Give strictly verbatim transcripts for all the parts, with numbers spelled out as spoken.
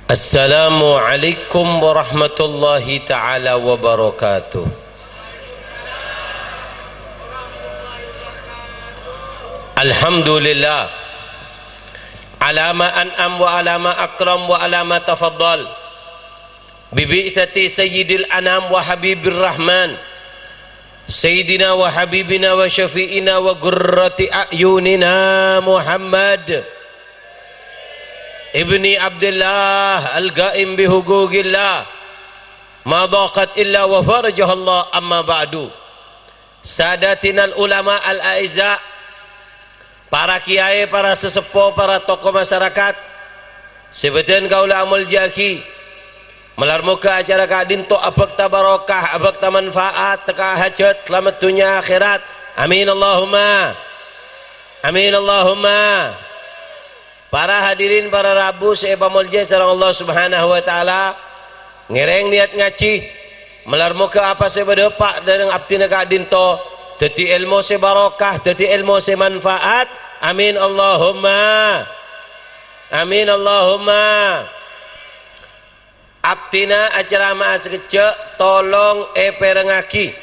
Assalamualaikum warahmatullahi ta'ala wabarakatuh. Alhamdulillah. Ala ma an'am wa ala ma akram wa ala ma tafaddal. Bi bi'tsati sayyidil anam wa habibir rahman. Sayyidina wa habibina wa syafi'ina wa qurrati a'yunina Muhammad ibni Abdillah al-qaim bi huquqillah. Ma dhaqat illa wa farajahallah, amma ba'du. Sadatinal ulama al-a'izza, para kiyaè, para saseppo, para toko masarakat sè bâdhân kaulâ amoljâ'aghi. Malar moghâ acara ka'dinto abhâkta barokah, abhâkta manfaat, tekka' hajhât, salamet dhunnya akhèrat. Amin Allahumma. Amin Allahumma. Para hadirin, para rabu sè èpamoljâ sareng Allah Subhanahu wa Ta'ala, ngèrèng niyat ngajhi. Malar moghâ apa sè bâdâ pa' dâlem abdhina ka'dinto dhâddhi èlmo sè barokah, dhâddhi èlmo sè manfaat. Amin Allahumma. Amin Allahumma. Abdhina acerama'a sakejjhâ', tolong èpèrengngaghi.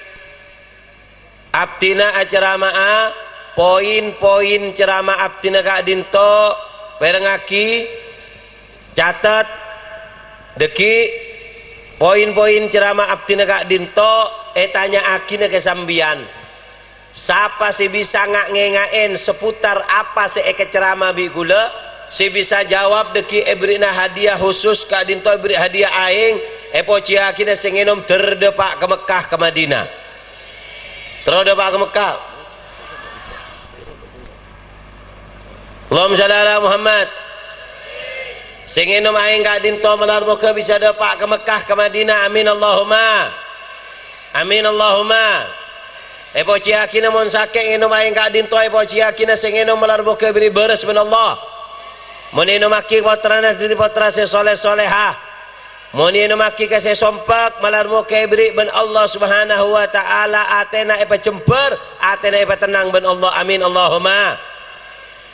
Abdhina acerama'a, poin-poin cerama abdhina ka'dinto pèrengngaghi, catet, dhâggi' poin-poin cerama abdhina ka'dinto ètanya'aghina ka sampèyan. Sapa sè bisa nga'-ngènga'è seputar apa sè èkacerama bi' ghulâ, sè bisa jawab dhâggi' èberri'na hadiah khusus ka'dinto èberri' hadiah aèng, èpojiyâghina sè ngènom dâr dâpa' ka Mekkah ka Madinah. Terro dâpa' ka Mekkah. Allahumma shalli ala Muhammad. Sè ngènom aèng ka'dinto malar moghâ bisa dâpa' ka Mekkah, ka Madinah. Amin Allahumma. Amin Allahumma. Èpojiyâghina mon sakè' ngènom aèng ka'dinto, èpojiyâghina sè ngènom malar moghâ èberri' bârâs bân Allah. Mon ènommaghi pottrana dhâddhi pottra sè soleh-soleha. Mon ènommaghi ka sè sompek, malar moghâ èberri' bân Allah Subhanahu wa Ta'ala, atèna èpajembhâr, atèna èpatennang bân Allah. Amin Allahumma.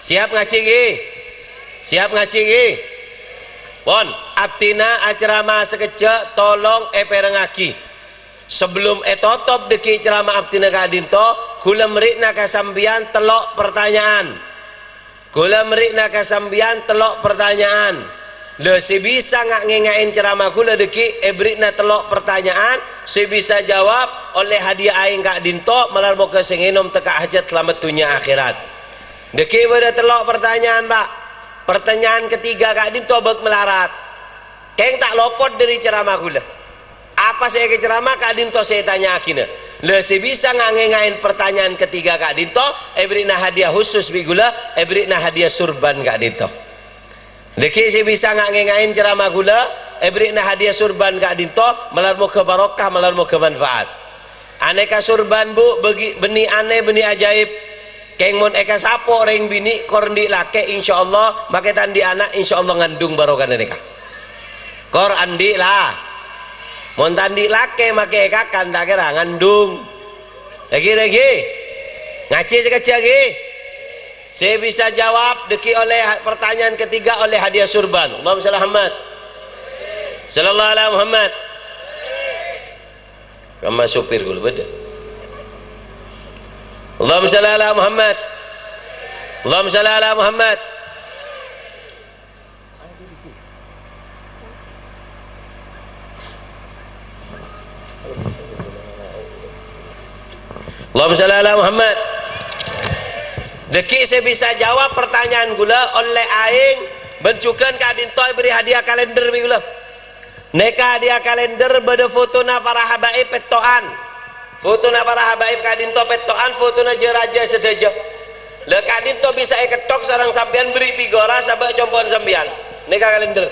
Siap ngajhi, ghi? Siap ngajhi, ghi? Pon, abdhina acerama sakejjhâ', tolong èpèrengngaghi. Sabellum ètotop dhâggi' cerama abdhina ka'dinto, ghulâ mèrri'na ka sampèyan tello' partanya'an. Ghulâ mèrri'na ka sampèyan tello' partanya'an. La sè bisa nga'-ngènga'è cerama ghulâ dhâggi' èberri'na tello' partanya'an, sè bisa jawab ollè hadiah aèng ka'dinto, malar moghâ sè ngènom tekka' hajhât salamet dhunnya akhèrat. Dhâggi' bâdâ tello' partanya'an, Pa'. Partanya'an ketiga ka'dinto bâk malarat. Kèng ta' lopot dhâri cerama ghulâ. Apa sè èkacerama ka'dinto sè ètanya'aghina. La sè bisa nga'-ngènga'è partanya'an ketiga ka'dinto, èberri'na hadiah khusus bi' ghulâ, èberri'na hadiah surban ka'dinto. Dhâggi' sè bisa nga'-ngènga'è cerama ghulâ, èberri'na hadiah surban ka'dinto, malar moghâ barokah, malar moghâ manfaat. Anèka surban, Bu, bâgi-, bânnè anè, bânnè ajaib. Kèng mon èkasapo' rèng binè', kor andi' lakè', insyaallah, makè ta' andi' ana', insyaallah ngandung barokana nèka. Kor andi', la. Mon ta' andi' lakè', makè èkakan, ta' kèra ngandung. Lagi, lagi. Ngajhi sakejjhâ', ghi. Sè bisa jawab, dhâggi' ollè ha-, partanya'an ketiga ollè hadiah surban. Allahumma shalli Muhammad. Sallallahu ala Muhammad. Kamma sopir ghulâ bâdâ. Allahumma shalli ala Muhammad. Allahumma shalli ala Muhammad. Allahumma shalli ala Muhammad. Dhâggi' sè bisa jawab partanya'an ghulâ ollè aèng bân jhughân ka'dinto èberri' hadiah kalender bi' ghulâ. Nèka hadiah kalender bâdâ fotona para habaib pètto'an. Fotona para habaib ka'dinto pètto'an, fotona jâ-rajâ sadhâjâ. La ka'dinto bisa èkettok sareng sampèyan, berri' pigora sabâ' compo'na sampèyan. Nèka kalender.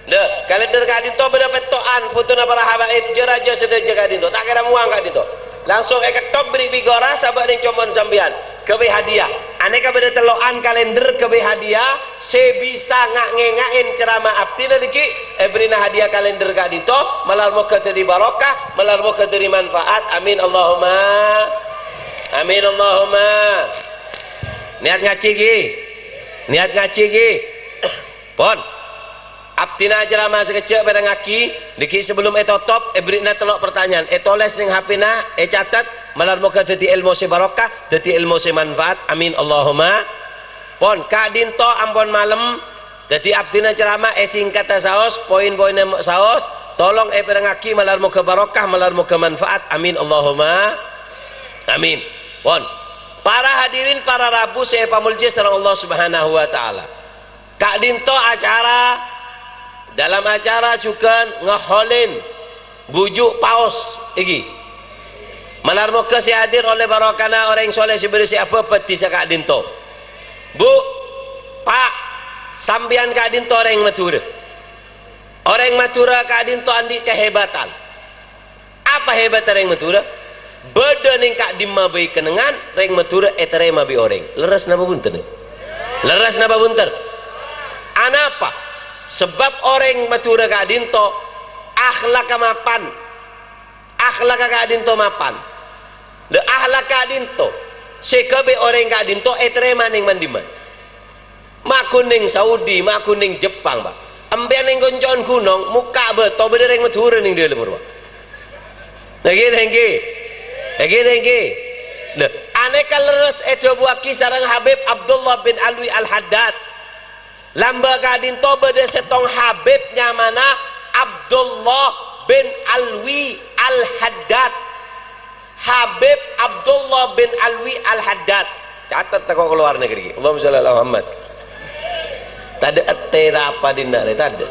La, kalender ka'dinto bâdâ pètto'an, fotona para habaib, jâ-rajâ sadhâjâ ka'dinto. Ta' kèra mowang ka'dinto. Langsung èkettok, berri' pigora sabâ' neng compo'na sampèyan. Ghâbây hadiah. Anèka bâdâ tello'an kalender ghâbây hadiah, sè bisa nga'-ngènga'è cerama abdhina dhâggi', èberri'na hadiah kalender ka'dinto, malar moghâ dhâddhi barokah, malar moghâ dhâddhi manfaat. Amin Allahumma. Amin Allahumma. Niyat ngajhi, ghi? Niyat ngajhi, ghi? Pon. Abdhina ceramah sakejjhâ' pèrèngngaghi, dhâggi' sabellunna ètotop, èberri'na tello' partanyaan, ètolès neng H P-na, ècatet, malar moghâ dhâddhi èlmo sè barokah, dhâddhi èlmo sè manfaat. Amin, Allahumma. Pon, ka'dhinto ampon malem, dhâddhi abdhina ceramah èsingkaddhâ saos, poin-poinna mo-, saos, tolong èpèrèngngaghi, malar moghâ barokah, malar moghâ manfaat. Amin, Allahumma. Amin. Pon. Para hadirin, para rabu sè èpamoljâ sareng Allah Subhanahu wa Ta'ala. Ka'dhinto acara, dalam acara jhughân ngaholèn bhuju' paos, èngghi. Malar moghâ sè hadir ollè barokana orèng soleh sè bâdâ sè abâbât dhisa ka'dhinto. Bu, Pa', sampèyan ka'dhinto orèng Madhurâ. Orèng Madhurâ ka'dhinto andi' kahèbatan. Apa hebatta rèng Madhurâ? Bâdâ neng ka'dimma bhâi kennengngan, rèng Madhurâ ètarèma bi' orèng. Lerres napa bhunten? Lerres napa bhunten? Anapa? Sabâb orèng Madhurâ ka'dhinto akhlakka mapan. Akhlakka ka'dhinto mapan. Lha, akhlak ka'dhinto sè èghâbây orèng ka'dhinto ètarèma neng man-dimman. Ma' ghun neng Saudi, ma' ghun neng Jepang, Pa'. Empèyan neng konco'an ghunong, mokka' bâto, bâdâ rèng Madhurâ neng dâlem, Pa'. Èngghi, èngghi. Èngghi, èngghi. Lha, anèka lerres èdhâbuwâghi sareng Habib Abdullah bin Alwi Al-Haddad. Lambâ' ka'dhinto bâdâ sèttong Habib nyamana Abdullah bin Alwi Al-Haddad. Habib Abdullah bin Alwi Al-Haddad. Catet tako' ka lowar negri. Allahumma shalli ala Muhammad. Tadâ' ètèra apa dinna' rè, tadâ'.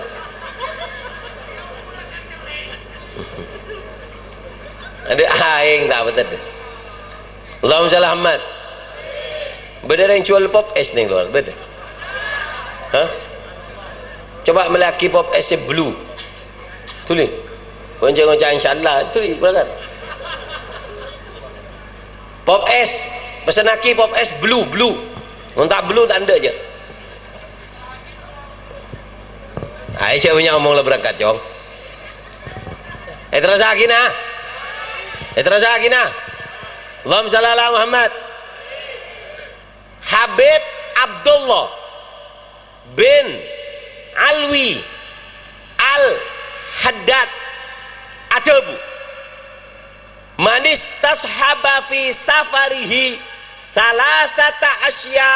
Tadâ' aèng ta' apa tadâ'. Allahumma shalli ala Muhammad. Bâdâ rèng juwâl pop es neng lowar, bâdâ. Hah? Coba mellèaghi pop es sè blue. Dhuli. Gonca-gonca, insyaallah. Dhuli, berangkat. Pop es. Pesennaghi pop es blue, blue. Mon ta' blue, ta' endâ' jâ. Ayo, jâ' bânnya' omong la berangkat, Cong. Èterrossaghina. Èterrossaghina. Allahumma shalli ala Muhammad. Habib Abdullah bin Alwi Al-Haddad adhâbu, "Man istashaba fi safarihi thalathata asya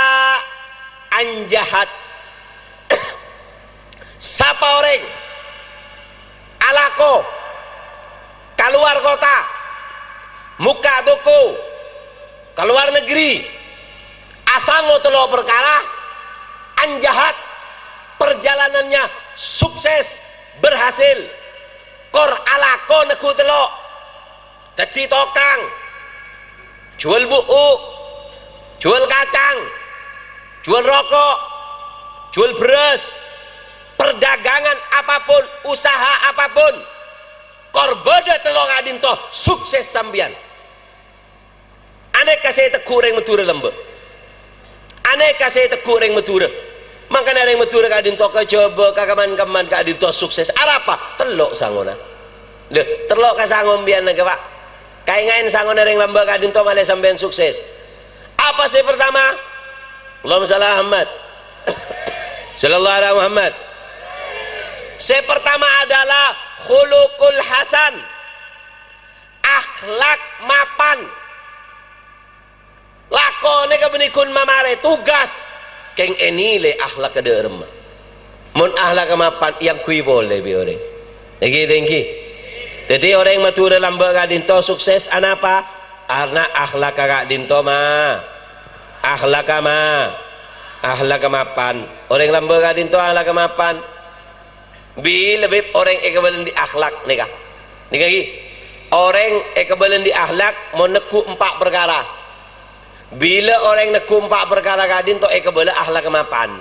anjahat." Sapa orèng alako ka lowar kottha, mokka' toko ka lowar negri, asango tello' parkara, anjahat, perjalanannya sukses, berhasil. Kor alako neggu' tello'. Dhâddhi tokang, juwâl bu'u, juwâl kacang, juwâl roko', juwâl bherrâs, perdagangan apapun, usaha apapun, kor bâdâ tello' ka'dinto sukses sampèyan. Anèka sè ètegghu' rèng Madhurâ lambâ'. Anèka sè ètegghu' rèng Madhurâ. Mangkana rèng Madhurâ ka'dinto ka Jhâbâ, ka kemman-kemman ka'dinto sukses. Arapa? Tello' sangona. Lho, tello' ka sango sampèyan nèka, Pa'. Kaènga'è sangona rèng lambâ' ka'dinto malè sampèyan sukses. Apa sè pertama? Allahumma shalli ala Muhammad. Sallallahu ala Muhammad. Sè pertama adalah khuluqul hasan. Akhlak mapan. Lakonè kabânnè ghun mamarè tugas, kèng ènilai akhlakka dâ' remma. Mon akhlakka mapan, èangghuy polè bi' orèng. Èngghi, èngghi. Dhâddhi, orèng Madhurâ lambâ' ka'dinto sukses, anapa? Karna akhlakka ka'dinto ma-, akhlakka ma-, akhlakka mapan. Orèng lambâ' ka'dinto akhlakka mapan. Bilâ bit orèng èkabâlâ andi' akhlak nèka. Nèka ghi, orèng èkabâlâ andi' akhlak mon neggu' empa' parkara. Bilâ orèng neggu' empa' parkara ka'dinto èkabâlâ akhlak mapan.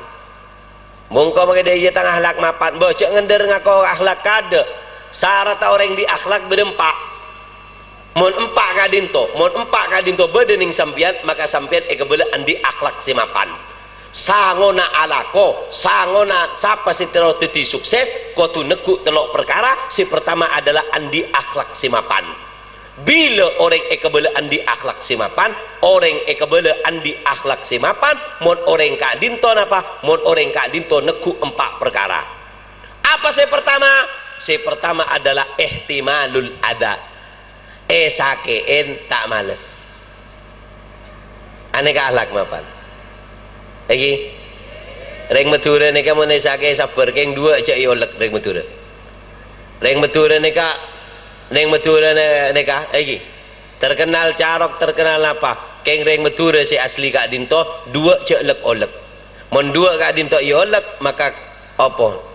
Mongko mangkè dâ' iyâ tang akhlak mapan, bâ' jhâ' ngèndâr ngako akhlak kadâ'. Sarata orèng andi' akhlak bâdâ empa'. Mon empa' ka'dinto, mon empa' ka'dinto bâdâ neng sampèyan, maka sampèyan èkabâlâ andi' akhlak sè mapan. Sangona alako, sangona sapa sè terro dhâddhi sukses, kodhu neggu' tello' parkara. Sè pertama adalah andi' akhlak sè mapan. Bilâ orèng èkabâlâ andi' akhlak sè mapan, orèng èkabâlâ andi' akhlak sè mapan, mon orèng ka'dinto napa? Mon orèng ka'dinto neggu' empa' parkara. Apa sè pertama? Sè pertama adalah ihtimalul adza. Èsakè'è ta' males. Anèka akhlak mapan. Èngghi. Rèng Madhurâ nèka mon èsakè'è sabbhâr, kèng duwâ' jhâ' èolèk rèng Madhurâ. Rèng Madhurâ nèka, rèng Madhurâ nè-, nèka, èngghi. Terkenal carok, terkenal napa? Kèng rèng Madhurâ sè asli ka'dinto, duwâ' jhâ' lèk-olèk. Mon duwâ' ka'dinto èolèk, maka apa?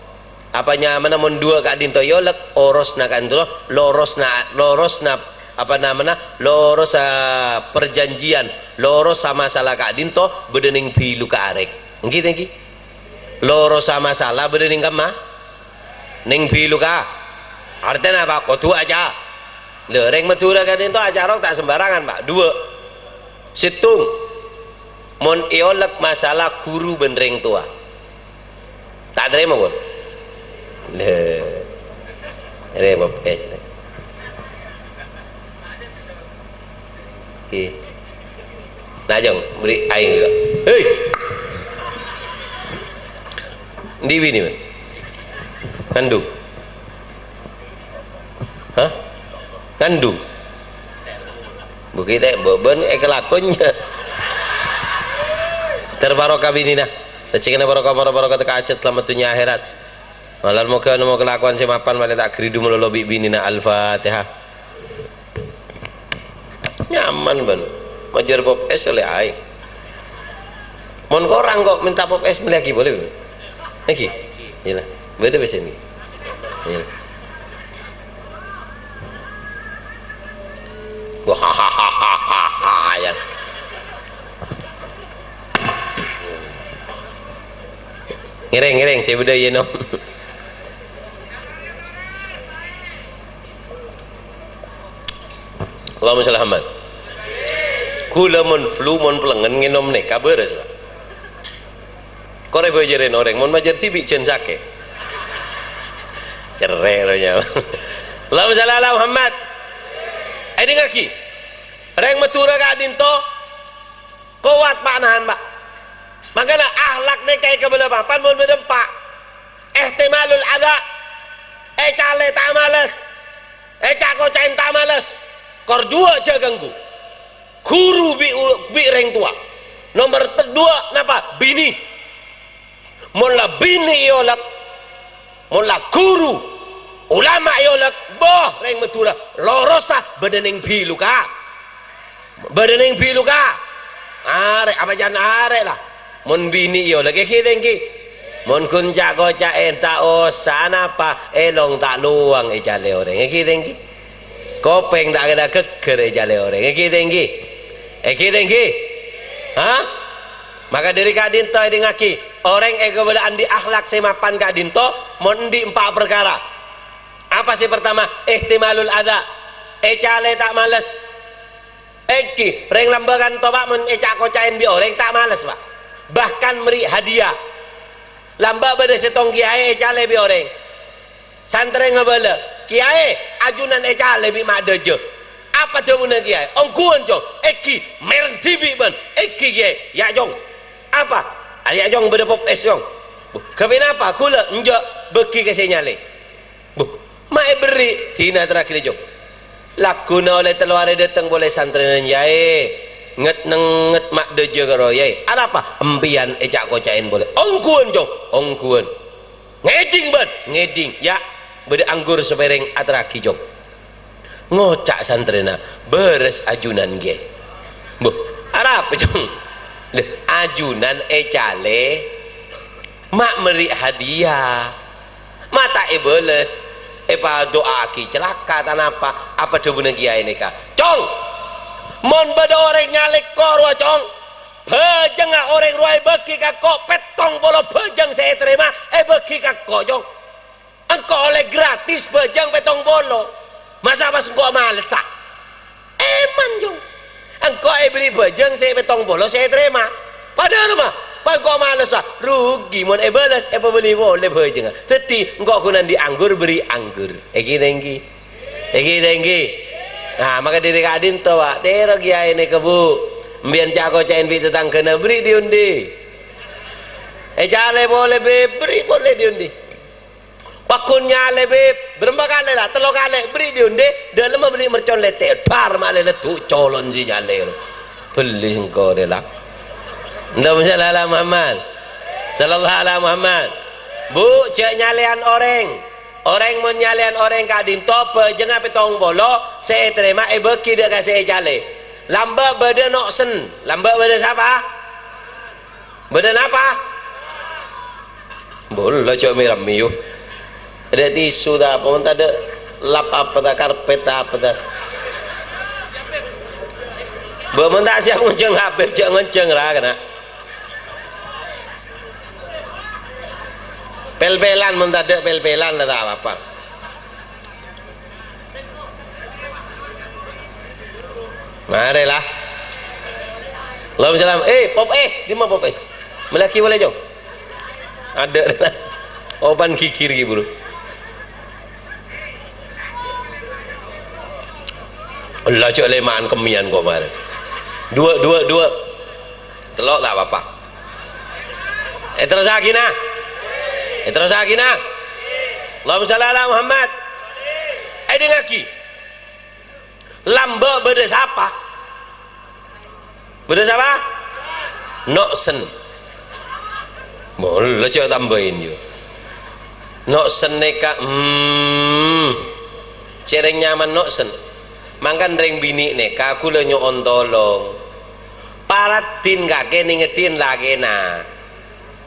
Apa nyamana mon duwâ' ka'dinto èolèk, orosna ka'dinto, lorosna, lorosna, apa namana, loros, ah, perjanjian, lorosa masalah ka'dinto, bâdâ nèng bhilu ka arèk. Èngghi, èngghi. Lorosa masalah bâdâ nèng kamma? Nèng bhilu ka. Artèna apa? Kodhu aca-, Lho, rèng Madhurâ ka'dinto acarok ta' sembarangan, Pak. Duwâ'. Sèttong, mon èolèk masalah ghuru bân rèng towa. Ta' tarèma, pon? Lho. Rèpot, eh, sini. Oke. Nah, Jong, bâri' aèng jhughâ. Hei! Endi binè, Bang? Ngandung? Hah? Ngandung? Bukite, bâ-, bân èkalakonnya. Terbarokah binèna. Rejhekkèna barokah, barokah, barokah, teka ajât, selamat dunia akhirat. Malar moga nemo kalakowan sè mapan, malè ta' gridhu malolo bi' binèna. Al-Fatihah. Nyaman, bân. Majâr pop es oleh aèng. Mon korang kok minta pop es, mellèyaghi polè, bân. Èngghi? Iyâ la. Bâdâ pèssèna. Iyâ. Wah, ya. Ngèrèng, ngèrèng, sè bâdâ iyâ, nom. Allahumma shalli Muhammad. Ghulâ mon flu, mon pelengngen ngènom nèka bârâs, Pak. Kor èbâjârèn orèng, mon majâr dhibi' jân sakè'. Cerrè' roh nyawa. Allahumma shalli ala Muhammad. Èdingngaghi. Rèng Madhurâ ka'dinto kowat, Pak, nahan, Pak. Mangkana akhlak nèka èkabâlâ mapan mon bâdâ empa'. Ihtimalul adza. Ècalè ta' males. Èca'-koca'èn ta' males. Kor duwâ' jhâ' ganggu. Ghuru bi', bi' rèng towa. Nomer te-, duwâ', napa? Binè. Mon la binè èolèk, mon la ghuru, ulama èolèk, bâh, rèng Madhurâ, lorosa bâdâ nèng bhilu ka. Bâdâ nèng bhilu ka. Arè', apa jân arè' la? Mon binè èolèk, èngghi ta' èngghi? Mon ghun ca'-koca'èn, ta' osa, napa? Èlong ta' lowang ècalè orèng, èngghi ta' èngghi? Kopèng ta' kèra ghâgghâr ècalè orèng. Èngghi ta' èngghi? Èngghi ta' èngghi? Hah? Maka dâri ka'dinto èdingngaghi, orèng èkabâlâ andi' akhlak sè mapan ka'dinto, mon andi' empa' parkara. Apa sè partama? Ihtimalul adza. Ècalè ta' males. Èngghi, rèng lambâ' kanto, Pak, mon èca'-koca'èn bi' orèng, ta' males, Pak. Bahkan mèrri' hadiah. Lambâ' bâdâ sèttong kèyaè ècalè bi' orèng. Santrè ngabâlâ, "Kèyaè, ajunan ècalè bi' Ma' Dâjâ." Apa dhâbuna kèyaè? "Ongghuwân, Cong." "Èngghi, mèreng dhibi', bân." "Èngghi, Kèyaè." "Ya', Cong." "Apa?" "Arèya', Cong, bâdâ pop es, Cong." "Buh, ghâbây napa?" "Ghulâ." "Enjâ', bâghi ka sè nyalè." "Buh, ma' èberri'?" "Dina aterraghi, Cong." Lagghuna ollè tello arè dâteng polè santrèna, "Yaè, nget-nengnget Ma' Dâjâ karo, Yaè." "Arapa?" "Empèyan èca'-koca'èn polè." "Ongghuwân, Cong." "Ongghuwân." "Ngèdhing, bân." "Ngèdhing." "Ya', bâdâ anggur sapèrèng, aterraghi, Cong." Ngoca' santrèna, "Bârâs ajunan, Kèyaè." "Buh, arapa, Cong?" "Lè, ajunan ècalè, ma' mèrri' hadiah, ma' ta' èbâlâs, èpadu'aaghi calaka ta' napa, apa dhâbuna kèyaè nèka?" "Cong, mon bâdâ orèng nyalè engko' rowa, Cong, bhâjângnga orèng rowa èbâghi ka engko', pèttong polo bhâjâng sè ètarèma èbâghi ka engko', Cong." "Engko' ollè gratis bhâjâng pèttong polo. Masa' pas engko' malessa?" "Èman, Cong. Engko' èberri' bhâjâng sè pèttong polo sè ètarèma. Padahal ma, pas engko' malessa, rugi mon èbâlâs, èpabelli polè bhâjângnga. Dhâddhi, engko' ghun andi' anggur, berri' anggur." Èngghi ta' èngghi? Èngghi ta' èngghi? Nah, maka dâri ka'dinto, Pak. Tèro kèyaè nèka, Bu. Empèyan ca'-koca'èn bi' tatangghâna, berri' dhi-ondhi. Ècalè polè, bi', berri' polè dhi-ondhi. Paggun nyalè, Bib. Bârâmpa kalè, la? Tello kalè. Bâri' dhi-ondhi, dâlemma bâri' mercon lètè'. Dhâr malè leddu' colon sè nyalè. Bellî engko' rè, la. Allahumma shalli ala Muhammad. Sallallahu ala Muhammad. Bu, jhâ' nyalèyan orèng. Orèng mon nyalèyan orèng ka'dinto, bhâjângnga pèttong polo sè ètarèma èbâgi dâ' ka sè ècalè. Lambâ' bâdâ no'sen. Lambâ' bâdâ sapa? Bâdâ napa? Bâlâ jhâ' mè-rammè, yu. Adâ' tisu ta' apa, mon tadâ' lap apa ta', karpet ta' apa ta'. Bâ, mon ta' siap ngonjhâng Habib, jhâ' ngonjhâng ra kèna. Pel-pelan, mon tadâ' pel-pelan la ta' apa-apa. Marè, la. Allahumma shalli. Eh, pop es, dimma pop es? Mellèaghi polè, Cong. Adâ'. Opan ghighir ghi, buru. La jhâ' lèma'an kemmèyan ko' marè. Duwâ', duwâ', duwâ'. Tello' ta' apa-apa. Èterrossaghina. Èterrossaghina. Allahumma shalli ala Muhammad. Èdingngaghi. Lambâ' bâdâ sapa? Bâdâ sapa? No'sen. Mola jhâ' tambâi, yu. No'sen nèka, hmm, cèrèng nyaman no'sen. Mangkana rèng binè' nèka ghulâ nyo'on tolong. Paraddhin kakè nèngèddhin lakèna.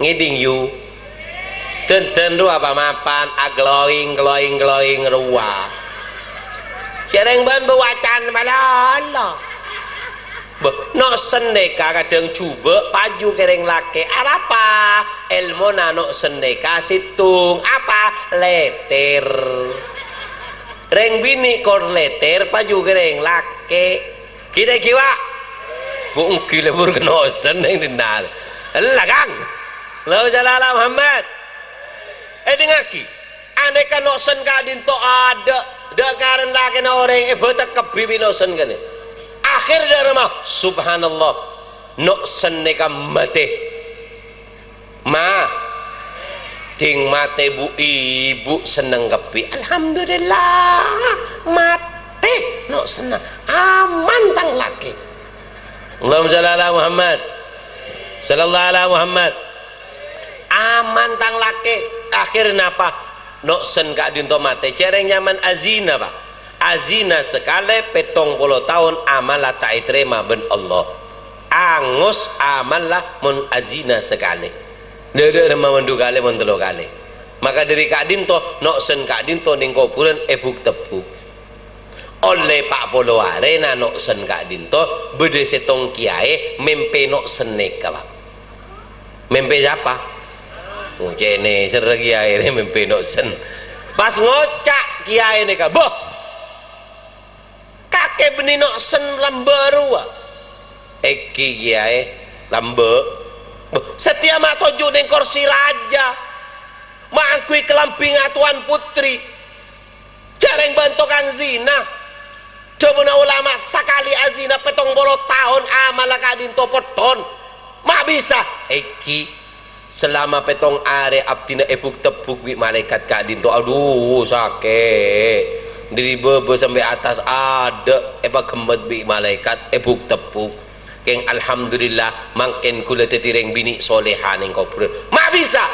Ngèdhing, yu. Dândân rowa pamapan, aglowing, glowing, glowing rowa. Cèrèng bân bâwâcan malolo. Bâh, no'sen nèka kadhâng jhubâ', paju kèrèng lakè'. Arapa? Èlmona no'sen nèka sèttong. Apa? Lètèr. Rèng binè' kor lètèr, paju kèrèng lakè'. Kita kiwa. Bu, ènggi lèbur kèno'sen neng dinnar. Ella, Kang. Allahumma shalli ala Muhammad. Èdingngaghi. Anèka no'sen ka'dinto adâ', dâ' karèn lakèna orèng èbâtek kabbhi bi' no'sen kènè. Akhèr dâ' remma, subhanallah, no'sen nèka matè. Ma, ding matè, Bu, ibu senneng kabbhi. Alhamdulillah, matè no'senna. Aman tang lakè. Allahumma shalli ala Muhammad. Sallallahu ala Muhammad. Aman tang lakè. Akhèr napa? No'sen ka'dinto matè. Cèrèng nyaman azina, Pak. Azina sakalè pèttong polo taon amalla ta' ètarèma bân Allah. Angos amalla mon azina sakalè. Dâ'-dâ' remma mandhu kalè mon tello kalè. Maka dhâri ka'dinto, no'sen ka'dinto neng kobhurân èbuk-tebbuk. Ollè pa' polo arèna no'sen ka'dinto, bâdâ sèttong kiyaè mèmpè no'sen nèka, Pak. Mèmpè sapa? Oh, cènè, sèrra kiyaè rè mèmpè no'sen. Pas ngoca' kiyaè nèka, "Bâh! Kakè bânnè no'sen lambâ' rowa." "Ènggi, kiyaè, lambâ'." "Bâh, satèya ma' toju' neng korsi raja, ma' angghuy kalambhi ngatowan pottrè. Jhâreng bân tokang zina." Dhâbuna ulama, sakalè azina pèttong polo taon amalla ka'dinto pètton. Ma' bisa? Ènggi, salama pèttong arè abdhina èbuk-tebbuk bi' malaèkat ka'dinto. Adhu, sakè'. Dhâri bâbâ sampè' attas adâ' èpaghemmet bi' malaèkat, èbuk-tebbuk. Kèng, alhamdulillah, mangkèn ghulâ dhâddhi rèng binè' solèha neng kobhurân. Ma' bisa?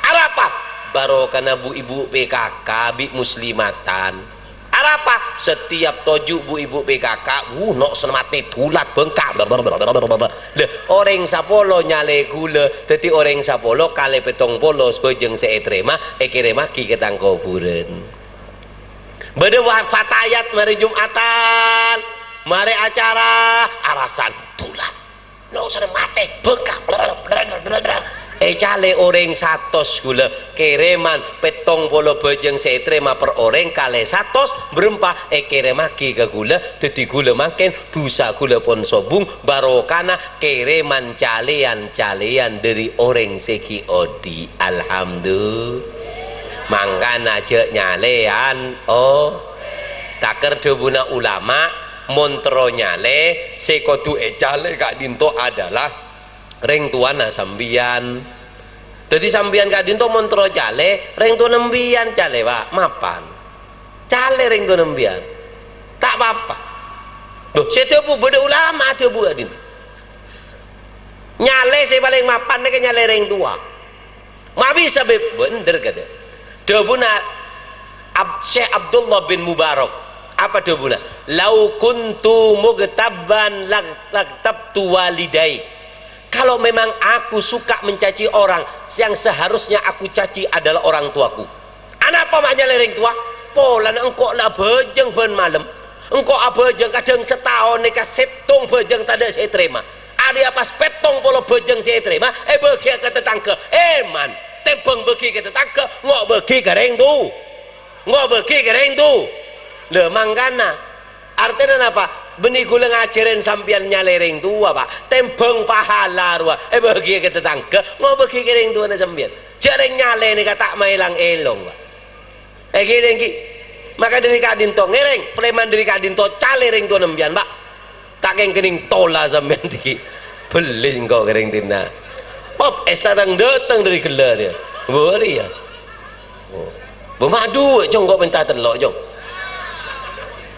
Arapa? Barokana bu-ibu P K K bi' muslimatan. Arapa? Satèyap toju' bu-ibu P K K, wuh, no'sen matè dulat bengkak. Lha, orèng sapolo nyalè ghulâ, dhâddhi orèng sapolo kalè pèttong polo bhâjâng sè ètarèma, èkèrèmmaghi ka tang kobhurân. Bâdâ wa-, fatayat marè Jum'atan, marè acara, alasan dulat. No'sen matè, bengkak. Ècalè orèng satos ghulâ, kèrèman pèttong polo bhâjâng sè ètarèma per orèng kalè satos, bârâmpa èkèrèmmaghi ka ghulâ, dhâddhi ghulâ mangkèn dhusa ghulâ pon sobung, barokana kèrèman calèyan-calèyan dhâri orèng sè ghi' odi'. Alhamdulillah. Mangkana jhâ' nyalèyan, oh. Takèr dhâbuna ulama, mon terro nyalè, sè kodhu ècalè ka'dinto adalah rèng towana sampèyan. Dhâddhi sampèyan ka'dinto mon terro calè, rèng towana sampèyan calè, Pak, mapan. Calè rèng towana sampèyan. Ta' pa-apa. Loh, sè dhâbu bâdâ ulama adhâbu ka'dinto. Nyalè sè palèng mapan nèka nyalè rèng towa. Ma' bisa bhâi bhender kadhâ'. Dhâbuna Ab-, Syekh Abdullah bin Mubarak. Apa dhâbuna? "Lau kuntu mughtabban lag-, lagtabtu walidai." Kalau memang aku suka mencaci orang, yang seharusnya aku caci adalah orang tuaku. Anapa ma' nyalè rèng towa? Polana engko' la abhâjâng bân malem. Engko' abhâjâng kadhâng sataon nèka sèttong bhâjâng tadâ' sè ètarèma. Arèya pas pèttong polo bhâjâng sè ètarèma, èbâghi ka tatangghâ. Èman, tèmbhâng bâgi ka tatangghâ, ngo' bâgi ka rèng to-, ngo' bâgi ka rèng to-, Lha, mangkana, artèna napa? Bânnè ghulâ ngajhârin sampèyan nyalè rèng towa, Pak. Tèmbhâng pahala rowa, èbâghi ka tatangghâ, ngo' bâgi ka rèng towana sampèyan. Jhâ' rèng nyalè nèka ta' maèlang-èlong, Pak. Èngghi, èngghi. Maka dhâri ka'dinto ngèrèng, palèman dhâri ka'dinto calè rèng towana sampèyan, Pak. Ta' kèng-kènèng tola sampèyan dhâggi'. Bellè sèngko' kèrèng dinna'. Pop, es ta' tang-dâteng dhâri ghellâ' rèya. Bâri' ya. Oh. Bâ' ma' dhuwâ', Cong, kok mènta tello', Cong.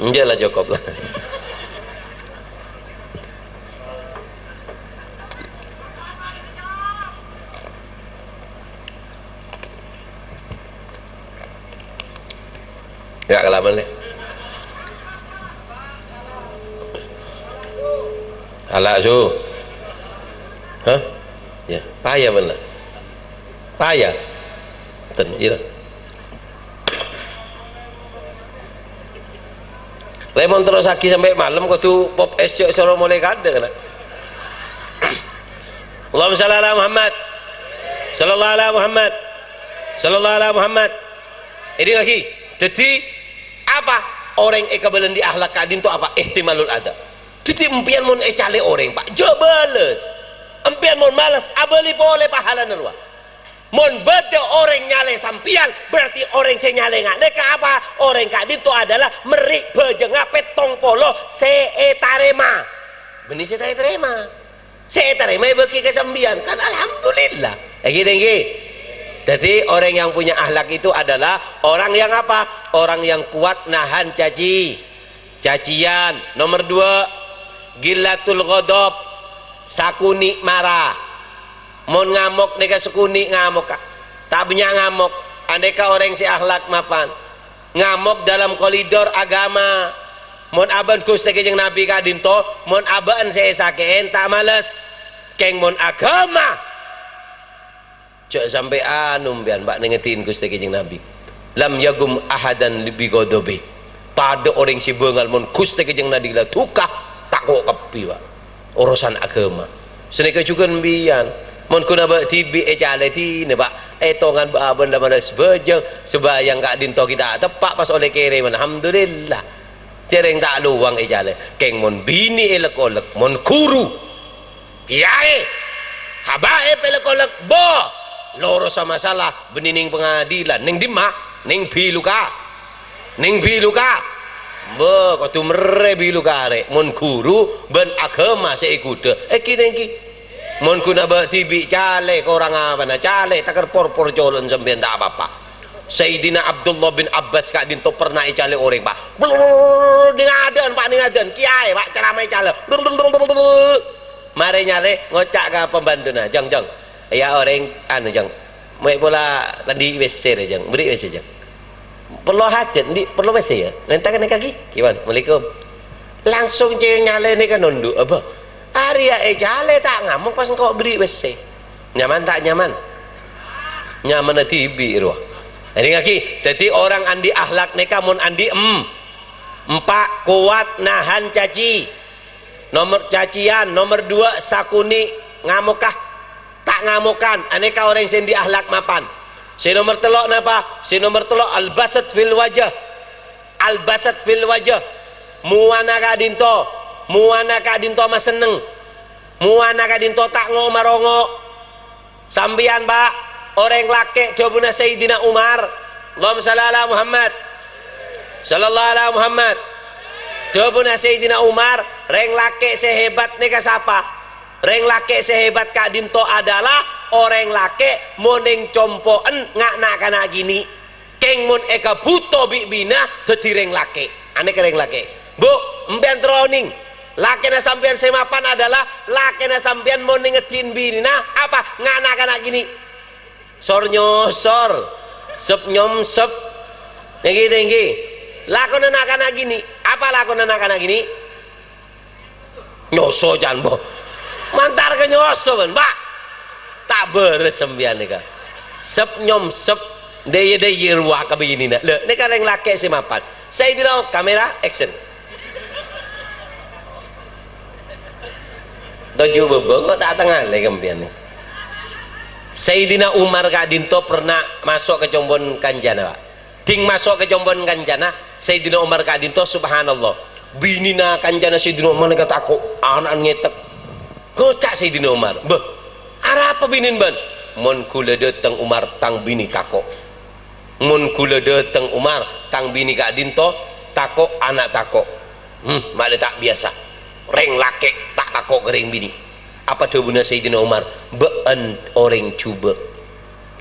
Enjâ' la, cokop la. Ya, kalaman, lè. Ala, su. Hah? Ya, paya, bân, la. Paya. Ten, ira. Lè, mon terrosaghi sampè' malem, kodhu pop es jhâ' soro molè kadhâ', kana. Allahumma shalli ala Muhammad. Sallallahu ala Muhammad. Sallallahu ala Muhammad. Èdingngaghi. Dhâddhi, apa? Orèng èkabâlâ andi' akhlak ka'dinto apa? Ihtimalul adha. Dhâddhi, empèyan mon ècalè orèng, Pak, jhâ' bâles. Empèyan mon males, abâli polè pahalana rowa. Mon bâdâ orèng nyalè sampèyan, berarti orèng sè nyalè nga'-, nèka apa? Orèng ka'dinto adalah merri' bhâjângnga pèttong polo sè ètarèma. Bânnè sè ta' ètarèma. Sè ètarèma èbâghi ka sampèyan, kan alhamdulillah. Èngghi, èngghi. Dhâddhi, orang yang punya akhlak itu adalah orang yang apa? Orang yang kuat nahan caci. Caciyan. Nomer dua, ghillatul ghadab, sakonè' mara. Mon ngamok nèka sakonè' ngamokka. Ta' bânnya' ngamok. Anèka orèng sè akhlak mapan. Ngamok dalam koridor agama. Mon abâ'na Ghustè Kanjeng Nabi ka'dinto, mon abâ'na sè èsakè'è, ta' males. Kèng mon agama, jhâ' sampè' anu, empèyan, Pak, neng èdin Ghustè Kanjeng Nabi. "Lam yagum ahadan bi ghadabi." Tadâ' orèng sè bângal mon Ghustè Kanjeng Nabi la duka, tako' kabbhi, Pak. Orosan agama. Sanèka jhughân empèyan. Mon ghun abâ' dhibi' ècalè dinah, Pak. Ètongan bâ-, abâ'na la males bhâjâng, sambhâjâng ka'dinto ghi' ta' teppa' pas ollè kèrèman. Alhamdulillah. Jhârèng ta' lowang ècalè. Kèng mon binè' èlèk-olèk, mon ghuru, kèyaè, habaib èlèk-olèk, bâ, lorosa masalah, bânnè neng pangadilan. Neng dimma? Neng biluka. Neng biluka. Bâ, kodhu merrè biluka arè'. Mon ghuru bân agama sè èghudhâ, èngghi tèngghi. Mon ghun abâ' dhibi' calè, korang apana calè, takèr por-por colo'na sampèyan ta' pa-apa. Sayyidina Abdullah bin Abbas ka'dinto pernah ècalè orèng, Pak. Neng adân, Pak, neng adân. Kèyaè, Pak, ceramah ècalè. Marè nyalè, ngoca' ka pambhantuna, "Jâng, Jâng, ya orèng, anu, Jâng, mè' pola ta' andi' W C rè, Jâng, bâri' W C, Jâng. Perlo hajat, andi' perlo W C, ya? Nènta ka nèka ghi." "Ghi, Wan, assalamualaikum." Langsung cè' nyalèna ka nondhu', "Abâ, arèya ècalè ta' ngamok pas engko' bâri' W C." Nyaman ta' nyaman? Nyamanna dhibi' rowa. Èdingngaghi, dhâddhi orang andi' akhlak nèka mon andi' em-, empa', kowat nahan caci. Nomer caciyan, nomer dua, sakonè' ngamokka. Ta' ngamokan, anèka orèng sè andi' akhlak mapan. Sè nomer tello' napa? Sè nomer tello', al-basat fil wajah. Al-basat fil wajah. Mowana ka'dinto, mowana ka'dinto masenneng. Mowana ka'dinto ta' ngo'-marongo'. Sampèyan, Pak, orèng lakè' dhâbuna Sayyidina Umar. Allahumma shalli ala Muhammad. Sallallahu ala Muhammad. Dhâbuna Sayyidina Umar, "Rèng lakè' sè hebat nèka sapa?" Rèng lakè' sè hebat ka'dinto adalah orèng lakè' mon neng compo'en nga' na'-kana' gini'. Kèng mon èkabhuto bi' binèna dhâddhi rèng lakè'. Anèka rèng lakè'. Bu, empèyan terro onèng. Lakèna sampèyan sè mapan adalah lakèna sampèyan mon neng ngeddhi'in binèna apa? Nga' na'-kana' gini'. Sor nyosor, sep nyomsep. Nènggi, nènggi. Lakona na'-kana' gini'. Apa lakona na'-kana' gini'? Nyoso, can, bo. Mantar ka nyoso, bân, Pak. Ta' bârâs sampèyan nèka. Sep nyomsep. Dâyâ-dâyâ rowa ka binèna. Lha, nèka rèng lakè' sè mapan. Sayyidina, kamera, action. Toju' bâbâ kok ta' tangale sampèyan nè. Sayyidina Umar ka'dinto pernah maso' ka compo'en kancana, Pak. Ding maso' ka compo'en kancana, Sayyidina Umar ka'dinto, subhanallah. Binèna kancana Sayyidina Umar nèka tako', ana'na ngètek. Ngoca' Sayyidina Umar, "Bâh, arapa binèn, bân?" "Mon ghulâ dâteng, Umar, tang binè tako'." Mon ghulâ dâteng Umar, tang binè ka'dinto tako', ana' tako'. Hmm, ma'lè ta' biyasa. Rèng lakè' ta' tako' ka rèng binè'. Apa dhâbuna Sayyidina Umar? Bâ'ân orèng jhubâ'.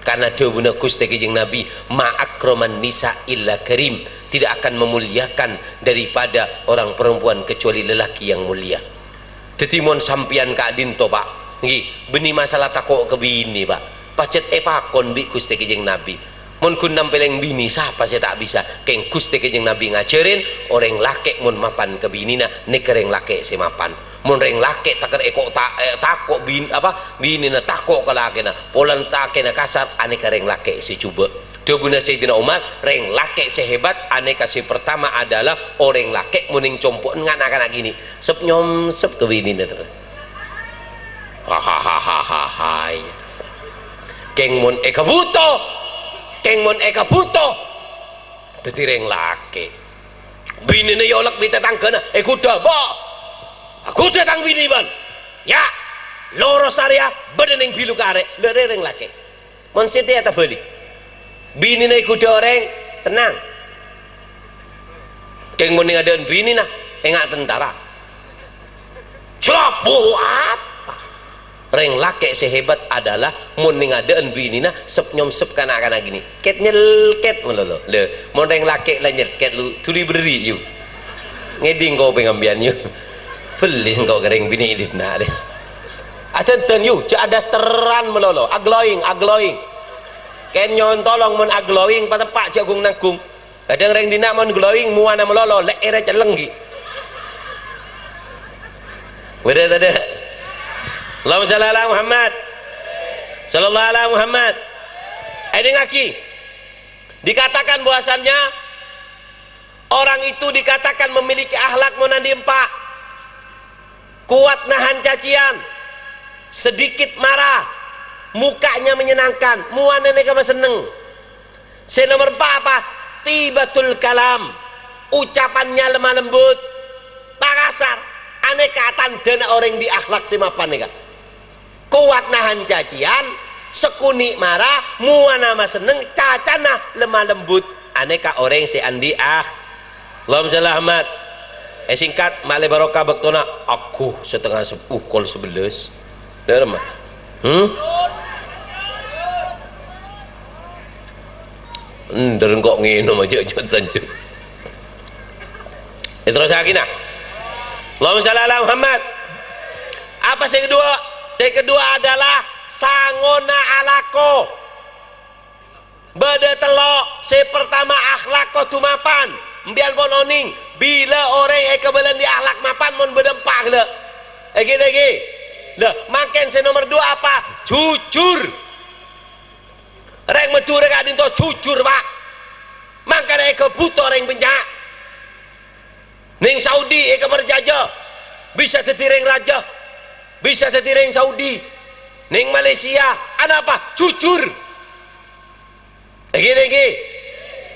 Karna dhâbuna Ghustè Kanjeng Nabi, "Ma akraman nisa illa karim." Tidak akan memuliakan daripada orang perempuan kecuali lelaki yang mulia. Dhâddhi mon sampèyan ka'dinto, Pak, ngghi, bânnè masalah tako' ka binè, Pak. Pajhât èpakon bi' Ghustè Kanjeng Nabi. Mon ghun nampèlèng binè, sapa sè ta' bisa? Kèng Ghustè Kanjeng Nabi ngajhârin, orèng lakè' mon mapan ka binèna, nèka rèng lakè' sè mapan. Mon rèng lakè' takèr èko ta-, eh, tako' bin-, apa, binèna tako' ka lakèna, polana lakèna kasar, anèka rèng lakè' sè jhubâ'. Dhâbuna Sayyidina Umar, rèng lakè' sè hebat, anèka sè pertama adalah orèng lakè' mon neng compo'en nga' na'-kana' gini'. Sep nyomsep ka binèna terro. Hahaha. Kèng mon èkabhuto, kèng mon èkabhuto, dhâddhi rèng lakè'. Binèna èolèk bi' tatangghâna, èghudhâ, "Bo', aghudhâ tang binè, bân. Ya, loros arèya, bâdâ neng biluk arè'." Lha rè rèng lakè'. Mon sè tèya tabâli'. Binèna èghudhâ orèng, tennang. Kèng mon neng adâ'ân binèna, enga' tentara. Sapa? Apa? Rèng lakè' sè hebat adalah mon neng adâ'ân binèna sep nyomsep ka na'-kana' gini'. Kèt nyelkèt malolo. Lho, mon rèng lakè' la nyelkèt lu, dhuli berri' yu. Ngèdhing kopèng sampèyan yu. Bellè sèngko' ka rèng binè' dinna' rè. Adhândhân yu, jhâ' adasteran malolo. Aglowing, aglowing. Kèn nyontolong mon aglowing, pateppa' jhâ' gung-nanggung. Kadhâng rèng dinna' mon glowing, mowana malolo, lè'èrra celleng ghi. Bâdâ tadâ'? Allahumma shalli ala Muhammad. Sallallahu ala Muhammad. Èdingngaghi. Dikatakan bahwasannya orang itu dikatakan memiliki akhlak mon andi' empa'. Kowat nahan caciyan, sedikit marah, mukanya menyenangkan, mowana nèka masenneng. Sè nomer empa' apa? Tibatul kalam, ucapannya lemah lembut, ta' kasar. Anèka tandhâna orèng andi' akhlak sè mapan nèka. Kowat nahan caciyan, sakonè' mara, mowana masenneng, cacana lemah lembut. Anèka orèng sè andi' ah-, Allahumma shalli Ahmad. Èsèngkat, ma'lè barokah bâktona, agghu, satengnga sep-, uh, kol sabellâs. Dâ'remma. Hmm? Endher engko' ngènom ajâ, ajâ, lanjut. Èterrossaghi, nah. Allahumma shalli ala Muhammad. Apa sè kedua? Sè kedua adalah sangona alako. Bâdâ tello'. Sè pertama, akhlak kodhu mapan. Empèyan pon onèng, bilâ orèng èkabâlâ andi' akhlak mapan mon bâdâ empa' ghellâ'. Èghi, èghi. Lah, mangkèn sè nomer dua apa? Jujur. Rèng Madhurâ ka'dinto jujur, Pak. Mangkana èkabhuto rèng bânnya'. Neng Saudi èkaparcajâ bisa dhâddhi rèng rajâ, bisa dhâddhi rèng Saudi. Neng Malaysia, anapa? Jujur. Èghi, èghi.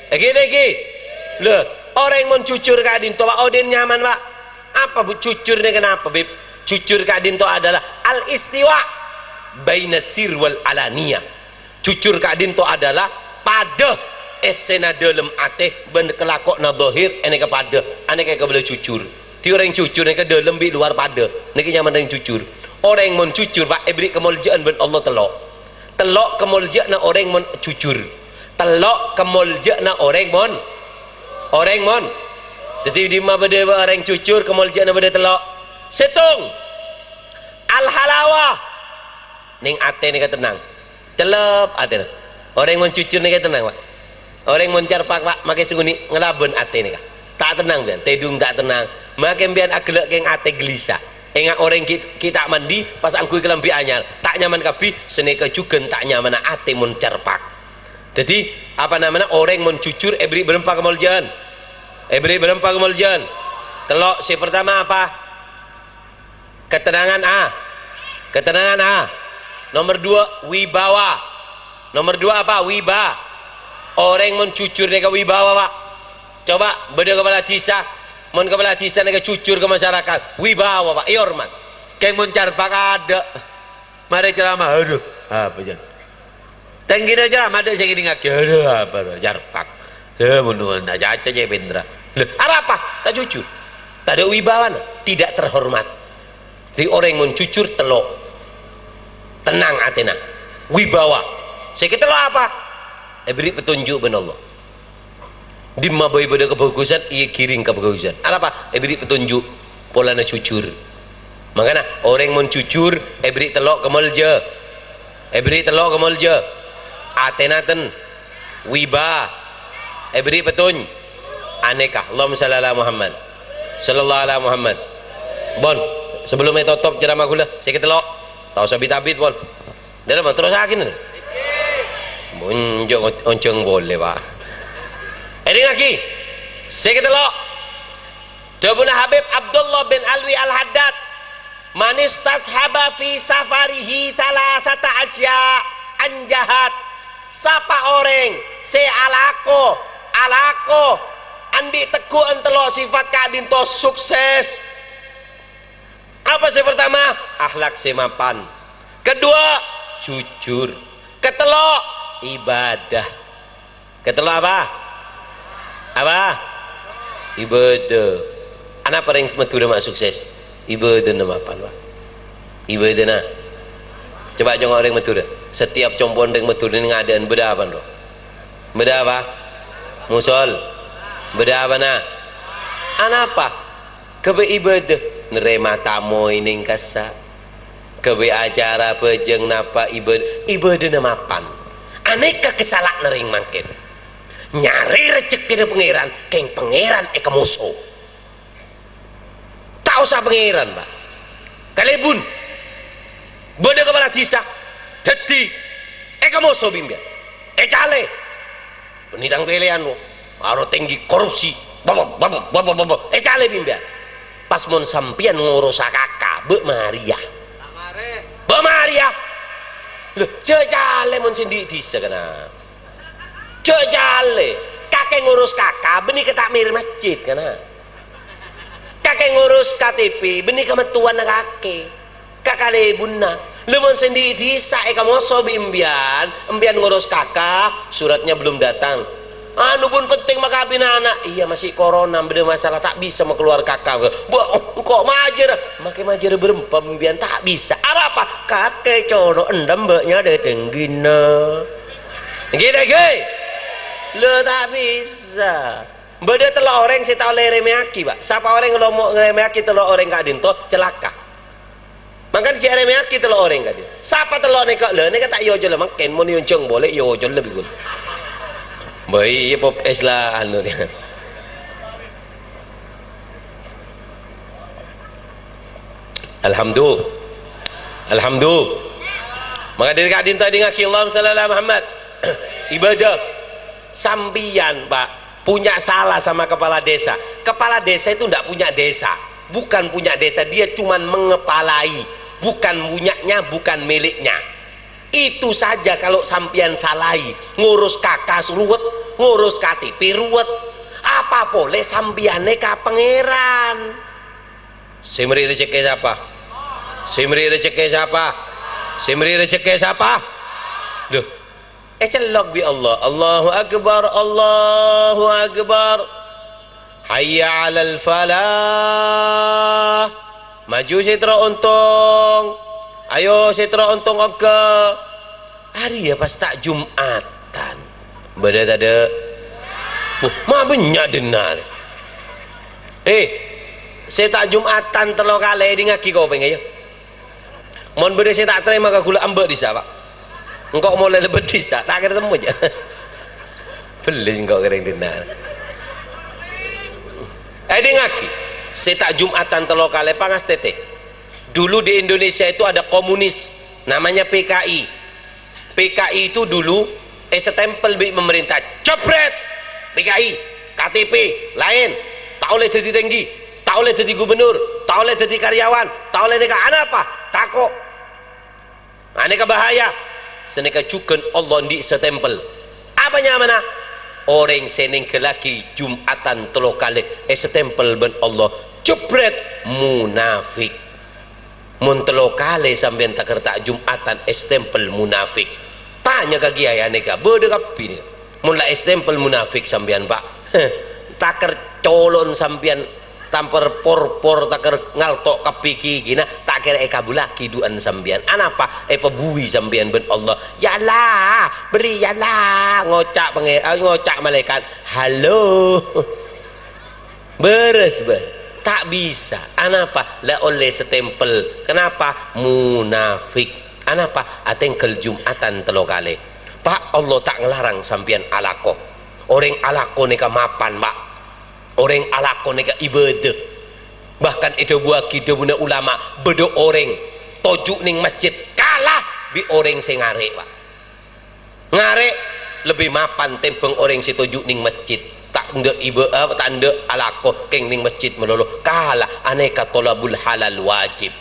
Èghi, èghi. Lho, orèng mon jujur ka'dinto, Pak, odi'na nyaman, Pak. Apa, Bu, jujur nèka napa, Bib? Jujur ka'dinto adalah al-istiwa baina sir wal alaniyah. Jujur ka'dinto adalah padâ èssèna dâlem atè bân kalakowanna dhâhir ènèka padâ. Anèka èkabâlâ jujur. Dhi orèng jujur nèka dâlem bi' lowar padâ. Nèka nyamana orèng jujur. Orèng mon jujur, Pa', èberri' kamolja'an bân Allah tello'. Tello' kamolja'anna orèng mon jujur. Tello' kamolja'anna orèng mon, orèng mon. Dhâddhi, dimma bâdâ orèng jujur, kamolja'anna bâdâ tello'. Sèttong, al-halawah. Neng atè nèka tennang. Cellep atèna. Orèng mon jujur nèka tennang, Pa'. Orèng mon carpak, Pa', makè sè ngonè' ngalabân atè nèka. Ta' tennang, bân. Tèdung ta' tennang. Makè bân aghellâ' kèng atè gelisah. Enga' orèng ghi', ghi' ta' mandi, pas angghuy kalambhi anyar. Ta' nyaman kabbhi, sanèka jhughân ta' nyamanna atè mon carpak. Dhâddhi, apa namana, orèng mon jujur èberri' bârâmpa kamolja'an? Èberri' bârâmpa kamolja'an? Tello'. Sè partama apa? Ketenangan, ah. Ketenangan, ah. Nomor dua, wibawa. Nomor dua apa? Wiba. Orèng mon jujur nèka wibawa, Pa'. Coba, bâdâ kapala dhisa. Mon kapala dhisa nèka jujur ka masyarakat, wibawa, Pa'. Èhormat. Kèng mon carpak adâ'. Marè ceramah, aduh, apa, Jan? Tèngghina ceramah, adâ' sè ngèdingngaghi, aduh, apa, carpak. Lha, mon nuwun, acaca cè' pèntra. Lha, arapa? Ta' jujur. Tadâ' wibawana, tidak terhormat. Dhâddhi orèng mon jujur tello'. Tennang atèna. Wibawa. Sè katello' apa? Èberri' petunjuk bân Allah. Dimma bhâi bâdâ kabhâghusân, iyâ ghirèng kabhâghusân. Arapa? Èberri' petunjuk polana jujur. Mangkana, orèng mon jujur, èberri' tello' kamolja. Èberri' tello' kamolja. Atèna ten. Wiba. Èberri' pettun. Anèka. Allahumma shalli ala Muhammad. Sallallahu ala Muhammad. Pon, sabellunna ètotop ceramah kaulâ, sè katello'. Ta' osa bit-abit, pon. Dhâlem, terrosaghi, nè. Monjhung, onjhung polè, Pa'. Èdingngaghi. Sè katello'. Dhâbuna Habib Abdullah bin Alwi Al-Haddad, "Man istashaba fi safarihi thalathata asya' anjahat." Sapa orèng sè alako, alako, andi' tegghu'ân tello' sifat ka'dinto sukses. Apa sè partama? Akhlak sè mapan. Kedua, jujur. Ketello', ibadah. Ketello' apa? Apa? Ibadah. Anapa rèng Madhurâ ma' sukses? Ibadahna mapan, Pa'. Ibadahna. Coba jhâ' orèng Madhurâ. Setiap compo'na rèng Madhurâ nèng adâ'ân bâdâ apa, Bro? Bâdâ apa? Musol. Bâdâ apana? Anapa? Ghâbây ibadah, narèma tamoy nèng kassa'. Ghâbây acara bhâjâng napa ibad-, ibadahna mapan. Anèka kasala'anna rèng mangkèn. Nyarè rejhekkèna Pangèran, kèng Pangèran èkamoso. Ta' osa Pangèran, Pa'. Kalèbun. Bâdâ kapala dhisa. Dhâddhi. Èkamoso bi' empèyan. Ècalè. Bânnè tang pèlèyan, wo. Aro tèngghi korupsi. Baba, baba, baba, baba. Ècalè bi' empèyan. Pas mon sampèyan ngorosa kaka, bâ' marèya. Bâ' marèya. Lho, jhâ' calè mon sè andi' dhisa, kana. Jhâ' calè. Kakè ngoros kaka, bânnè ka takmir masjid, kana. Kakè ngoros K T P, bânnè ka mattowana kakè. Ka kalèbunna. Lha mon sè andi' dhisa èkamoso bi' empèyan, empèyan ngoros kaka, suratnya belum datang. Anu pun penting makabin ana'. Iya, masih corona, bâdâ masalah, ta' bisa makeluar kaka. Bâ, engko' majâr. Makè majâr bârâmpa empèyan, ta' bisa. Arapa? Kakè cono' endem bâ'na dâteng ghina. Ghi, ghi. Lho, ta' bisa. Bâdâ tello' orèng sè ta' ollè èrèmèyaghi, Pa'. Sapa orèng lomo' ngèrèmèyaghi tello' orèng ka'dinto, calaka. Mangkana jhâ' èrèmèyaghi tello' orèng ka'dinto. Sapa tello' nèka? Lha, nèka ta' èocola mangkèn, mon èonjhâng polè, èocola bi' ghun. Bâi, iyâ, pop es la, anu, Alhamdu-, Alhamdu-, maka dâri ka'dinto èdingngaghi, Allahumma shalli ala Muhammad. Ibadah. Sampèyan, Pa', punya salah sama kepala desa. Kepala desa itu ndak punya desa. Bukan punya desa, dia cuman mengepalai. Bukan punyanya, bukan miliknya. Itu saja kalau sampèyan salaè, ngoros kaka ruwet, ngoros K T P ruwet. Apa polè sampèyan nèka Pangèran? Sè mèrè' rejhekkè sapa? Sè mèrè' rejhekkè sapa? Sè mèrè' rejhekkè sapa? Lho, ècellok bi' Allah. Allahu Akbar, Allahu Akbar. Hayya 'alal falah. Maju sè terro ontong. Ayo, sè terro ontong ongghâ. Arèya pas ta' Jum'atan. Bâdâ tadâ'? Wah, ma' bânnya' dhinna'. Eh, sè ta' Jum'atan tello kalè, èdingngaghi kopèngnga, yâ. Mon bâdâ sè ta' tarèma ka ghulâ, ambâ' dissa', Pak. Engko' molaè lebbât dissa', ta' kèra temmo, jâ. Bellis engko' kèrèng dhinna'. Èdingngaghi, sè ta' Jum'atan tello kalè, pangastètè. Dulu di Indonesia itu ada komunis, namanya P K I. P K I itu dulu èstempel bi' pemerintah, jebret! P K I, K T P, laèn, ta' ollè dhâddhi tèngghi, ta' ollè dhâddhi gubernur, ta' ollè dhâddhi karyawan, ta' ollè nèka. Anapa? Tako'. Anèka bahaya. Sanèka jhughân Allah andi' èstempel. Apa nyamana? Orèng sè nèngghâllaghi Jum'atan tello kalè èstempel bân Allah, jebret, munafik. Mon tello kalè sampèyan takèr ta' Jum'atan èstempel munafik. Tanya ka kiyaè anèka, bâdâ kabbhi nèka. Mon la èstempel munafik sampèyan, Pak, takèr colon sampèyan tampèr porpor, takèr ngalto' kabbhi ghighina, ta' kèra èkabhullaghi du'ana sampèyan. Anapa? Èpabui sampèyan bân Allah. "Ya Allah, beri ya Allah," ngoca' pangè-, ah, ngoca' malaèkat, "Halo." Bârâs, bâ. Ta' bisa. Anapa? La ollè èstempel. Kenapa? Munafik. Anapa? Atèngghâl Jum'atan tello kalè. Pak, Allah ta' ngalarang sampèyan alako. Orèng alako nèka mapan, Pak. Orèng alako nèka ibâdâ. Bahkan èdhâbuwâghi dhâbuna ulama, bâdâ orèng toju' nèng masjid kala bi' orèng sè ngarè', Pak. Ngarè' lebbi mapan tèmbhâng orèng sè toju' nèng masjid. Ta' endâ' ibâ-, apa, ta' endâ' alako kèng nèng masjid malolo. Kala, anèka thalabul halal wajib.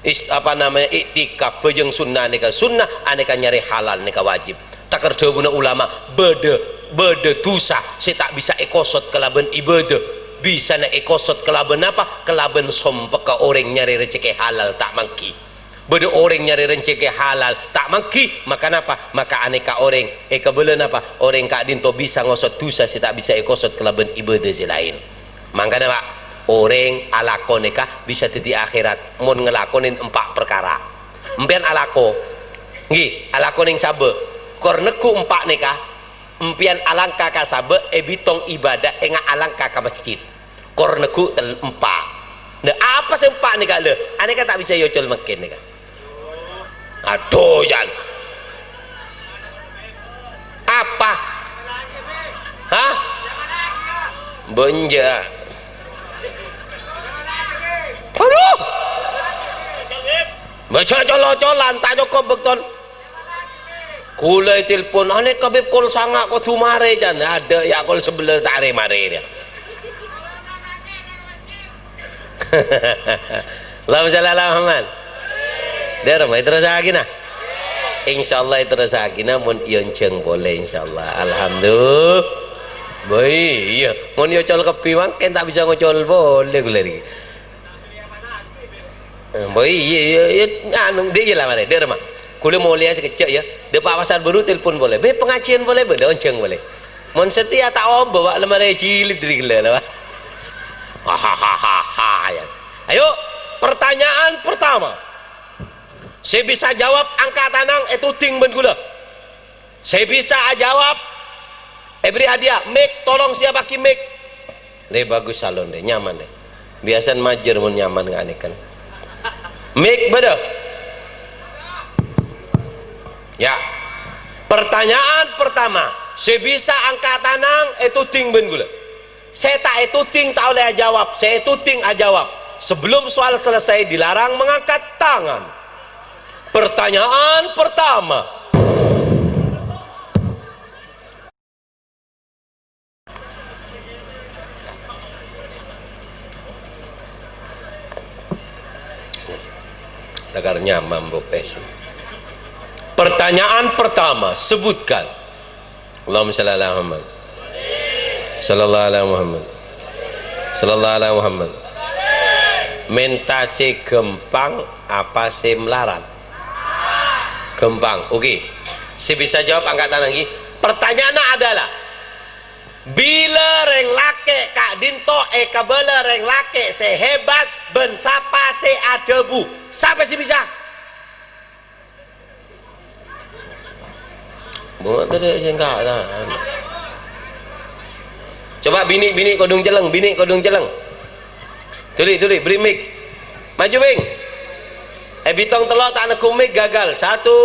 Is-, apa namanya, iktikaf, bhâjâng sunnah nèka sunnah, anèka nyarè halal nèka wajib. Takèr dhâbuna ulama, bâdâ, bâdâ dhusa sè ta' bisa èkosot kalabân ibâdâ. Bisana èkosot kalabân apa? Kalabân sompekka orèng nyarè rejhekkè halal ta' mangghi. Bâdâ orèng nyarè rejhekkè halal, ta' mangghi, maka napa? Maka anèka orèng èkabâlâ napa? Orèng ka'dinto bisa ngosot dhusa sè ta' bisa èkosot kalabân ibâdâ sè laèn. Mangkana, Pak, orèng alako nèka bisa dhâddhi akhèrat mon ngalakonè empa' parkara. Empèyan alako, ngghi, alako nèng sabâ. Kor neggu' empa' nèka, empèyan alangka ka sabâ, èbitong ibâdâ, enga' alangka ka masjid. Kor neggu' tel-, empa'. Nah, apa sè empa' nèka, lè? Anèka ta' bisa èocol mangkèn nèka. Adhu, yan. Apa? Hah? Bânjâ. Adhu. Bâjâ col-ocolan, ta' cokop bâkto. Kulâ ètelpon, "Anèka, Bib, kol sanga' kodhu marè, can." Adâ', ya, kol sabellâs ta' rè-marè, ya. Allahumma shalli ala Muhammad. Dârma, èterrossaghina. Insyaallah èterrossaghina mon èonjhâng polè, insyaallah. Alhamdulillah. Bâi, iyâ, mon èocol kabbhi mangkèn ta' bisa ngocol polè kulâ nèkè. Eh, bâi, iyâ, iyâ, iyâ, anu, dâ' iyâ la marè, dârma. Kulâ molèya sakejjhâ', ya. Dâpa' Pasar Baru, telpon polè. Bè, pangajiân polè, bâdâ onjhâng polè. Mon satèya ta' obâ, Pak, la marè jilid dâri ghellâ', la, Pak. Hahaha, ya. Ayo, pertanyaan pertama. Sè bisa jawab angka' tanang ètoding bân kulâ. Sè bisa ajâwâb, èberri' hadiah. Mik, tolong siapaghi mik. Lè, bagus salon, lè. Nyaman, lè. Biyasana majâr mon nyaman nganèkan. Mik bâdâ? Ya. Pertanyaan pertama, sè bisa angka' tanang ètoding bân kulâ. Sè ta' ètoding ta' ollè ajâwâb, sè ètoding ajâwâb. Sebelum soal selesai, dilarang mengangkat tangan. Pertanyaan pertama. Lakar nyaman, Bu, pes. Pertanyaan pertama, sebutkan. Allahumma shalli ala Muhammad. Sallallahu ala Muhammad. Sallallahu ala Muhammad. Mènta sè ghâmpang apa sè malarat? Ghâmpang. Oke. Sè bisa jawab angka' tanang, ghi. Pertanyaanna adalah, bilâ rèng lakè' ka'dinto èkabâlâ rèng lakè' sè hebat, bân sapa sè adhâbu? Sapa sè bisa? Oh, tadi singkat, nah. Coba bini, bini kodung celeng, bini kodung celeng. Tuli, tuli, beri mic. Maju, Bing. Eh, bitong tello' ta' neggu' mic gagal. Satu,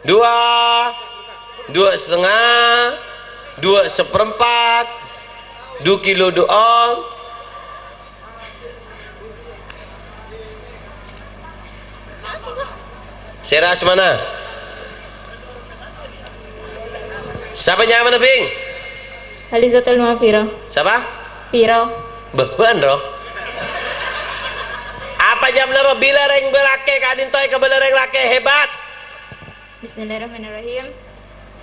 dua, dua setengah, dua seperempat, dua kilo do'ong. Sèra asmana? Sapa nyamana, Bing? Alizatul Mu'afiro. Sapa? Piro. Bâ-, bâ'ân, ro? Apa jâwâbbhâ, ro? Bilâ rèng lakè' ka'dinto èkabâlâ rèng lakè' hebat? Bismillahirrahmanirrahim.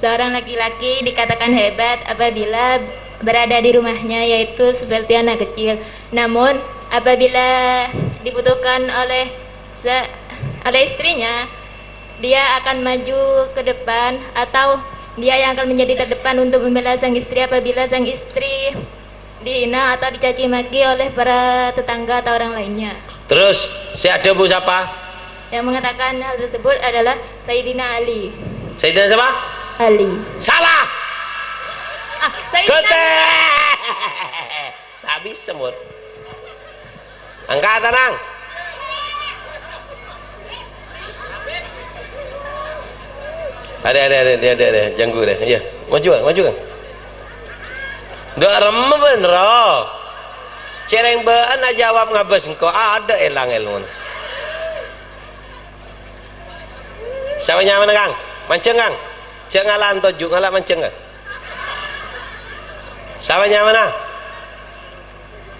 Seorang laki-laki dikatakan hebat apabila berada di rumahnya, yaitu seperti anak kecil. Namun, apabila dibutuhkan oleh se-, oleh istrinya, dia akan maju ke depan atau dia yang akan menjadi terdepan untuk membela sang istri apabila sang istri dihina atau dicaci maki oleh para tetangga atau orang lainnya. Terus, sè adhâbu sapa? Yang mengatakan hal tersebut adalah Sayyidina Ali. Sayyidina sapa? Ali. Salah! Ah, Sayyidina Gete! Habis semut. Angkat, tenang. Adâ', adâ', adâ', adâ', adâ', adâ'. Jhânggu, rè. Iyâ, maju, Kang. Maju, Kang. Dâ' remma bân, ro. Cèrèng bâ'ân ajâwâb ngabâs engko'. Adâ' èlang èlmona. Sapa nyamana, Kang? Manjheng, Kang. Jhâ' ngala' antoju, ngala' manjheng, Kang. Sapa nyamana?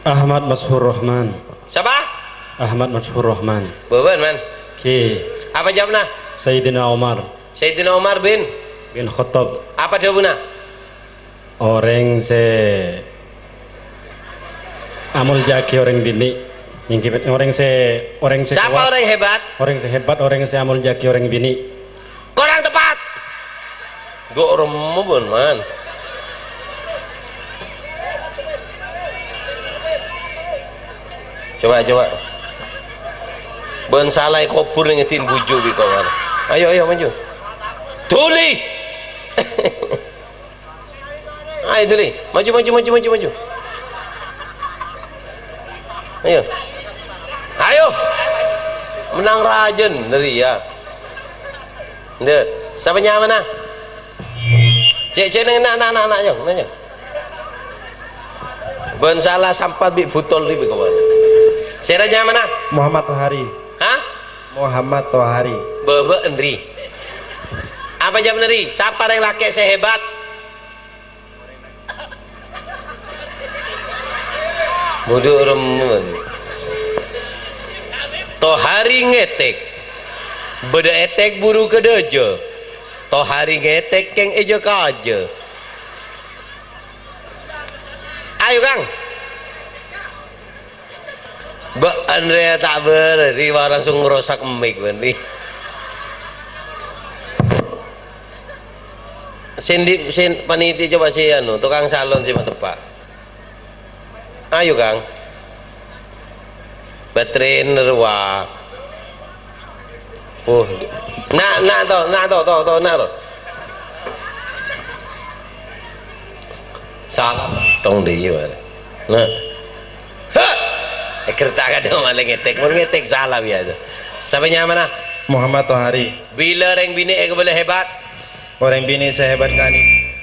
Ahmad Masyhur Rahman. Sapa? Ahmad Masyhur Rahman. Bâbân, Man. Oke. Apa jâwâbbhâ? Sayyidina Umar. Sayyidina Umar bin? Bin Khattab. Apa dhâbuna? Orèng sè amoljâ'aghi orèng binè'. Ngghi, orèng sè, orèng sè Sapa kowat. Orèng hebat? Orèng sè hebat, orèng sè amoljâ'aghi orèng binè'. Kurang tepat. Dâ' remma bân, Man. Coba, coba. Bân sala èkobhur neng èdin bujur bi' kowat. Ayo, ayo, maju. Tuli. Ayo, tuli. Maju, maju, maju, maju, maju. Ayo. Ayo. Mennang rajâ, nèri, yâ. Ndâ, sapa nyamana? Cè', cè', neng, na', na', na', na', nyong, na', nyong. Bân sala sampat bi' butol ri, bi' kowat. Sèra nyamana? Muhammad Tohari. Hah? Muhammad Tohari. Bâbâ, nèri. Apa jâwâbbhâ, nèri? Sapa rèng lakè' sè hebat? Budhu remmun. Tohari ngètèk. Bâdâ ètèk buru ka dâjâ. Tohari ngètèk kèng èjâ-kajâ. Ayo, Kang. Bâ'ân rèya ta' bârâ, ri, wa langsung ngrosak mic, bâ'ân, ri. Sè ndi', sè panitia coba sè anu, tukang salon sè mateppa'. Ayo, Kang. Bâtrèna rowa. Oh, na', na' to, na' to, to, to, na' to. Salah, tong dhi, wah. Na'. Hah! Èghâr ta' kadhâng malè ngètèk, mon ngètèk sala biyasa. Sapa nyamana? Muhammad Tohari. Bilâ rèng binè' èkabâlâ hebat? Orèng binè' sè hebat ka'dinto.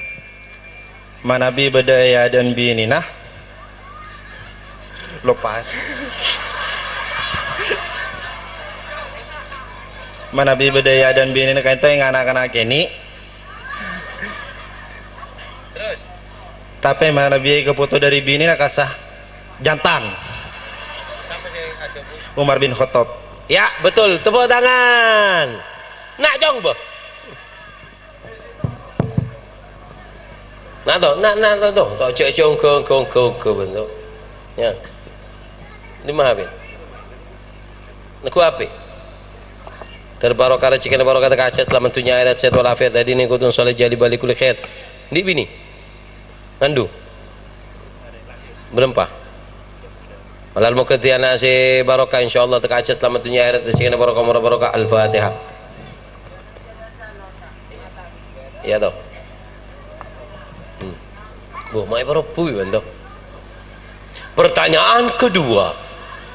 Manabi bâdâ è adâ'na binèna. Loppa. Manabi bâdâ è adâ'na binèna ka'dinto èngana' kana' kènè'. Tapè manabi èkapoto dâri binèna kassa jantan. Umar bin Khattab. Ya, betul. Tepuk tangan. Na', cong, bâh. Na', to, na', na', to, to, to, jhâ', jhâ' ongghâ, ongghâ, ongghâ, ongghâ, bân, to. Ya. Dimma, Bin? Neggu' apè? Ter barokah rejhekkèna, barokah tèka ajhât, salamet dhunnya akhèrat, sehat walafiat, dhâddhi nèng kotong sholeh, jalibah li kulli khair. Ndi' binè? Ngandung? Bârâmpa? Halal, moghâ dhâddhi ana' sè barokah, insyaallah, tèka ajhât, salamet dhunnya akhèrat, rejhekkèna barokah, umorra barokah. Al-Fatihah. Iyâ, to? Hmm. Wah, ma' èparobui, bân, to? Pertanyaan kedua,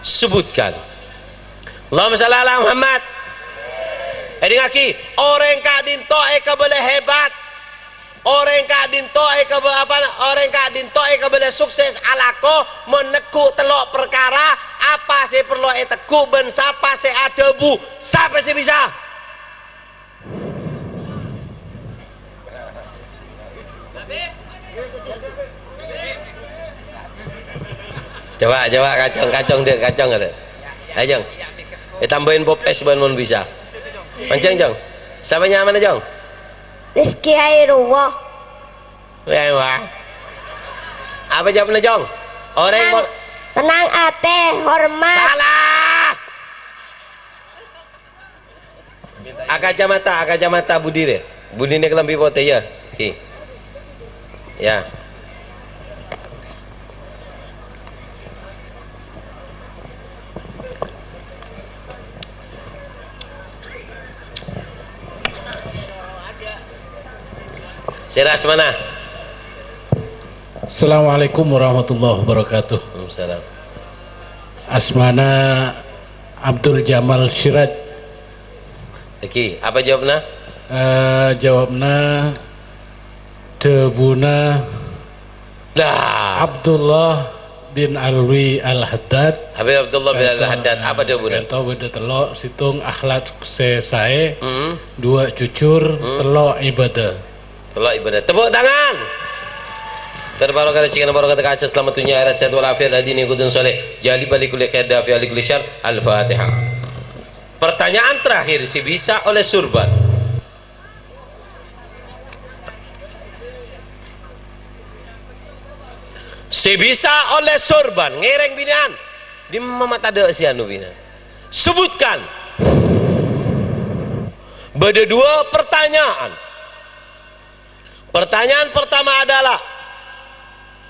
sebutkan. Allahumma shalli ala Muhammad. Èdingngaghi, orèng ka'dinto èkabâlâ hebat. Orèng ka'dinto èkabâ-, apa, orèng ka'dinto èkabâlâ sukses alako mon neggu' tello' parkara, apa sè parlo ètegghu' bân sapa sè adhâbu? Sapa sè bisa? Coba, coba, kacong, kacong, Dek, kacong, Dek. Ayo, Jong. Ètambâi popes bân mon bisa. Mancèng, Jong. Sapa nyamana, Jong? Rizky Hairullah. Wah, wah. Apa jawabnya, Jong? Orèng Tenang, mon- tenang atè, hormat. Salah. Akacamata, akacamata budi rè. Budina kalambhi potè, yâ. Ki. Yâ. Sèra asmana? Assalamualaikum warahmatullahi wabarakatuh. Waalaikumsalam. Asmana Abdul Jamal Siraj. Èngghi, apa jawabna? Eh, jawabna dhâbuna Lah. Abdullah bin Alwi Al-Haddad. Habib Abdullah bin Al-Haddad, apa dhâbuna? Ento bâdâ tello', sèttong akhlak sè saè, Hmm. dua jujur, Hmm. tello' ibadah. Tello' ibadah. Tepuk tangan. Terbarokah rejekèna, barokah tekka ajhât, selamat dunya akhèrat, sehat walafiat, hadin ikutun soleh, jalib li kulli khair, dafi' li kulli syar. Al-Fatihah. Pertanyaan terakhir, sè bisa ollè surban. Sè bisa ollè surban, ngèrèng binè'an. Dimma ma' tadâ' sè anu binè'an? Sebutkan. Bâdâ dua pertanyaan. Pertanyaan pertama adalah,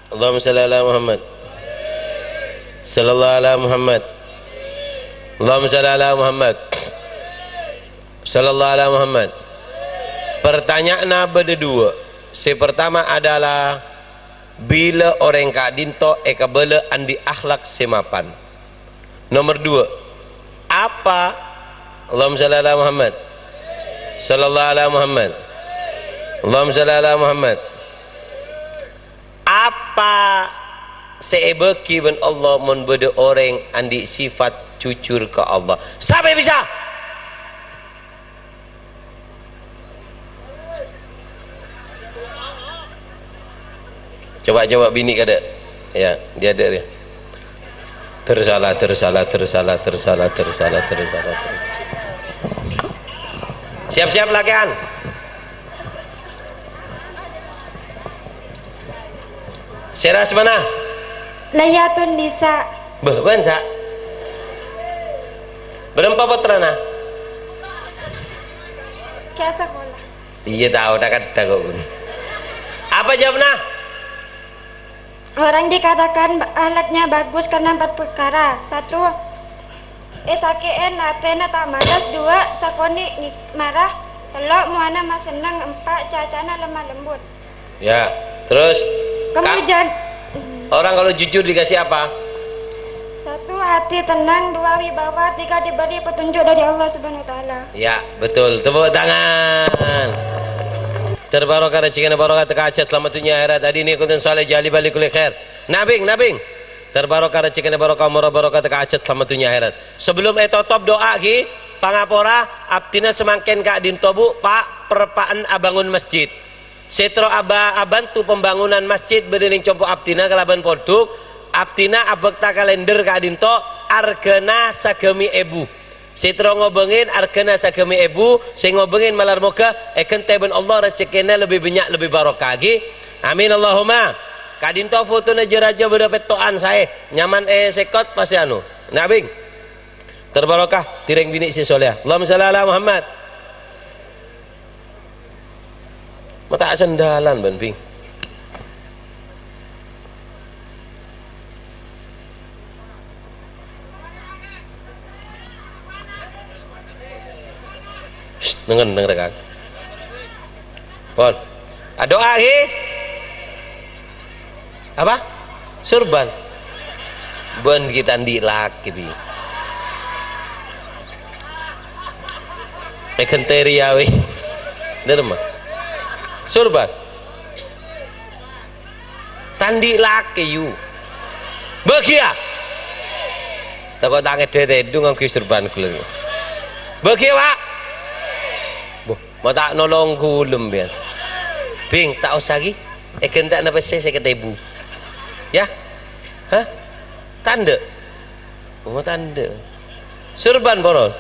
Allahumma shalli ala Muhammad. Sallallahu ala Muhammad. Allahumma shalli ala Muhammad. Sallallahu ala Muhammad. Pertanyaanna bâdâ dua. Sè pertama adalah, bilâ orèng ka'dinto èkabâlâ andi' akhlak sè mapan? Nomor dua, apa, Allahumma shalli ala Muhammad. Sallallahu ala Muhammad. Allahumma shalli ala Muhammad. Apa sè èbâghi bân Allah mon bâdâ orèng andi' sifat jujur ka Allah? Sapa bisa? Coba, coba, binè' kadâ'. Ya, dia ada dia. Tersalah, tersalah, tersalah, tersalah, tersalah, tersalah, tersalah. Siap-siap, lakèan. Sèra asmana? Layatun Nisa. Bâh, bân, Sa'. Bârâmpa pottrana? Kèya sakola. Iyâ, tao, tha-kadha kok, Bun. Apa jawabnya? Orang dikatakan ba-, akhlaknya bagus karena empat perkara. Satu, èsakè'è atèna ta' maras. Dua, sakonè' ngi-, marah. Tello', mowana masenneng. Empat, cacana lemah lembut. Ya, terus, Ka-, Kemudian, orang kalau jujur dikasih apa? Satu, hati tenang. Dua, wibawa. Tiga, diberi petunjuk dari Allah Subhanahu wa Ta'ala. Ya, betul. Tepuk tangan. Terbarokah rejekèna, barokah tekka ajhât, selamat dunya akhèrat. Adhina kuntan saleh, jalib li kulli khair. Nabing, nabing. Terbarokah rejekèna, barokah umur, barokah tekka ajhât, selamat dunya akhèrat. Sebelum ètotop doa, ghi, pangapora, abdhina samangkèn ka'dinto, Bu, Pa', perpa'en abângon masjid. Sè terro aba-, abhânto pembangunan masjid bâdâ neng compo' abdhina kalabân pondhuk, abdhina abhâkta kalender ka'dinto, arghâna sagâmè èbu. Sè terro ngobângè arghâna sagâmè èbu, sè ngobângè malar moghâ èghântè bân Allah rejekèna lebbi bânnya', lebbi barokah, ghi. Amin, Allahumma. Ka'dinto fotona jâ-rajâ bâdâ petto'an saè, nyaman è sèkot pas è anu. Nabing. Terbarokah, dhâreng binè' sè solèha. Allahumma shalli ala Muhammad. Ma' ta' sandhâlân, bân, Bing. Shh, nengen, nengen, Kang. Pon. Adu'a, ghi? Apa? Surban. Bân kita andi' lak, gitu. Èghântè rèya, wè. Nèr, ma. Surban. Ta' andi' lak, yu. Bâgiyâ. Tako' ta' ngèdhâ tèdung ngangghuy surban ghulâ. Bâgiyâ, Pak. Boh. Ma' ta' nolong ghulâ, biyân. Bing, ta' osa, ghi. Èghântè na pèssè sèket èbu. Yâ? Hah? Ta' andi'? Oh, ta' andi'. Surban, poron.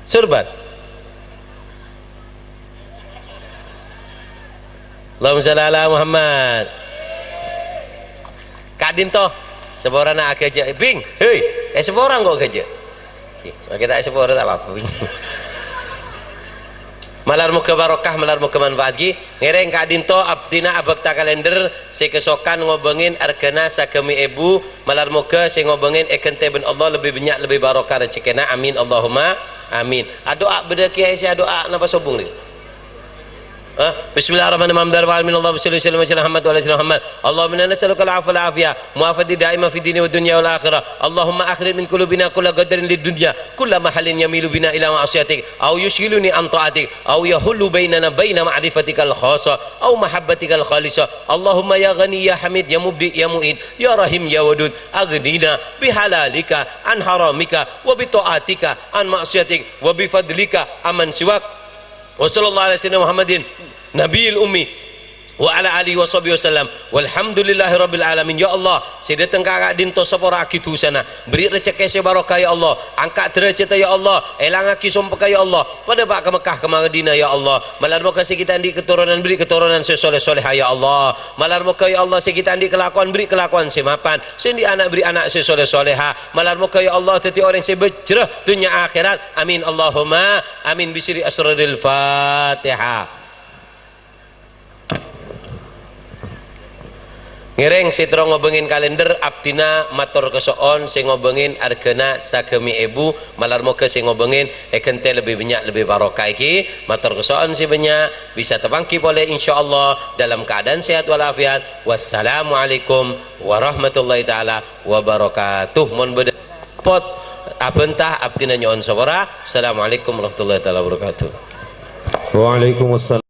Surban. Allahumma shalli ala Muhammad. Ka'dinto, saporana aghâjâ'. Bing, hei, eh, sapora engko' aghâjâ'. Oke, ta' sapora ta' apa-apa. Malar moghâ barokah, malar moghâ manfaat, ghi. Ngèrèng ka'dinto abdhina abhâkta kalender sè kasokan ngobângè arghâna sagâmè èbu, malar moghâ sè ngobângè èghântè bân Allah lebbi bânnya' lebbi barokah rejhekkèna. Amin, Allahumma amin. Adu'a, bâdâ kèyaè sè adu'a napa sobung nèko? Hah? Bismillahirrahmanirrahim. Alhamdulillahirabbil alamin. Allahumma shalli wa sallim ala sayyidina Muhammad wa ala ali sayyidina Muhammad. Allahumma inna nas'aluka al-'afwa wal 'afiyah, mu'afati daimah fid dini wad dunya wal akhirah. Allahumma akhrij min qulubina kulla ghadarin lid dunya, kulla mahallin yamilu bina ila ma'siyatik, aw yushghiluni an ta'atik, aw yahulu bainana baina ma'rifatikal khassah, aw mahabbatikal khalisah. Allahumma ya Ghani ya Hamid ya Mubdi ya Mu'id ya Rahim ya Wadud, aghnina bihalalika an haramika wa bi ta'atika an ma'siyatik wa bi fadlika amman siwak. Wa sallallahu ala sayyidina Muhammadin nabiyil ummi wa ala alihi wa sahbihi wasallam. Walhamdulillahi rabbil alamin. Ya Allah, sè dâteng ka ka'dinto sapora'aghi dhusana. Beri rejhekkè sè barokah, ya Allah. Angka' dârâjhâddhâ, ya Allah. Èlangaghi sompekka, ya Allah. Padâ, Pa', ka Mekkah, ka Madinah, ya Allah. Malar moghâ sè kita andi' katoronan, beri katoronan sè soleh-soleha, ya Allah. Malar moghâ, ya Allah, sè kita andi' kalakowan, beri kalakowan sè mapan. Sè andi' ana', beri ana' sè soleh-soleha. Malar moghâ, ya Allah, dhâddhi orèng sè bhâjrâ dhunnya akhèrat. Amin, Allahumma amin, bisirri asraril Fatihah. Ngèrèng sè terro ngobângè kalender, abdhina mator kaso'on sè ngobângè arghâna sagâmè èbu, malar moghâ sè ngobângè èghântè lebbi bânnya' lebbi barokah, ghi. Mator kaso'on sè bânnya', bisa tapangghi polè insyaallah dalam keadaan sehat walafiat. Wassalamualaikum warahmatullahi taala wabarakatuh. Mon bâdâ pot abhânta, abdhina nyo'on sapora. Assalamualaikum warahmatullahi taala wabarakatuh. Waalaikumsalam.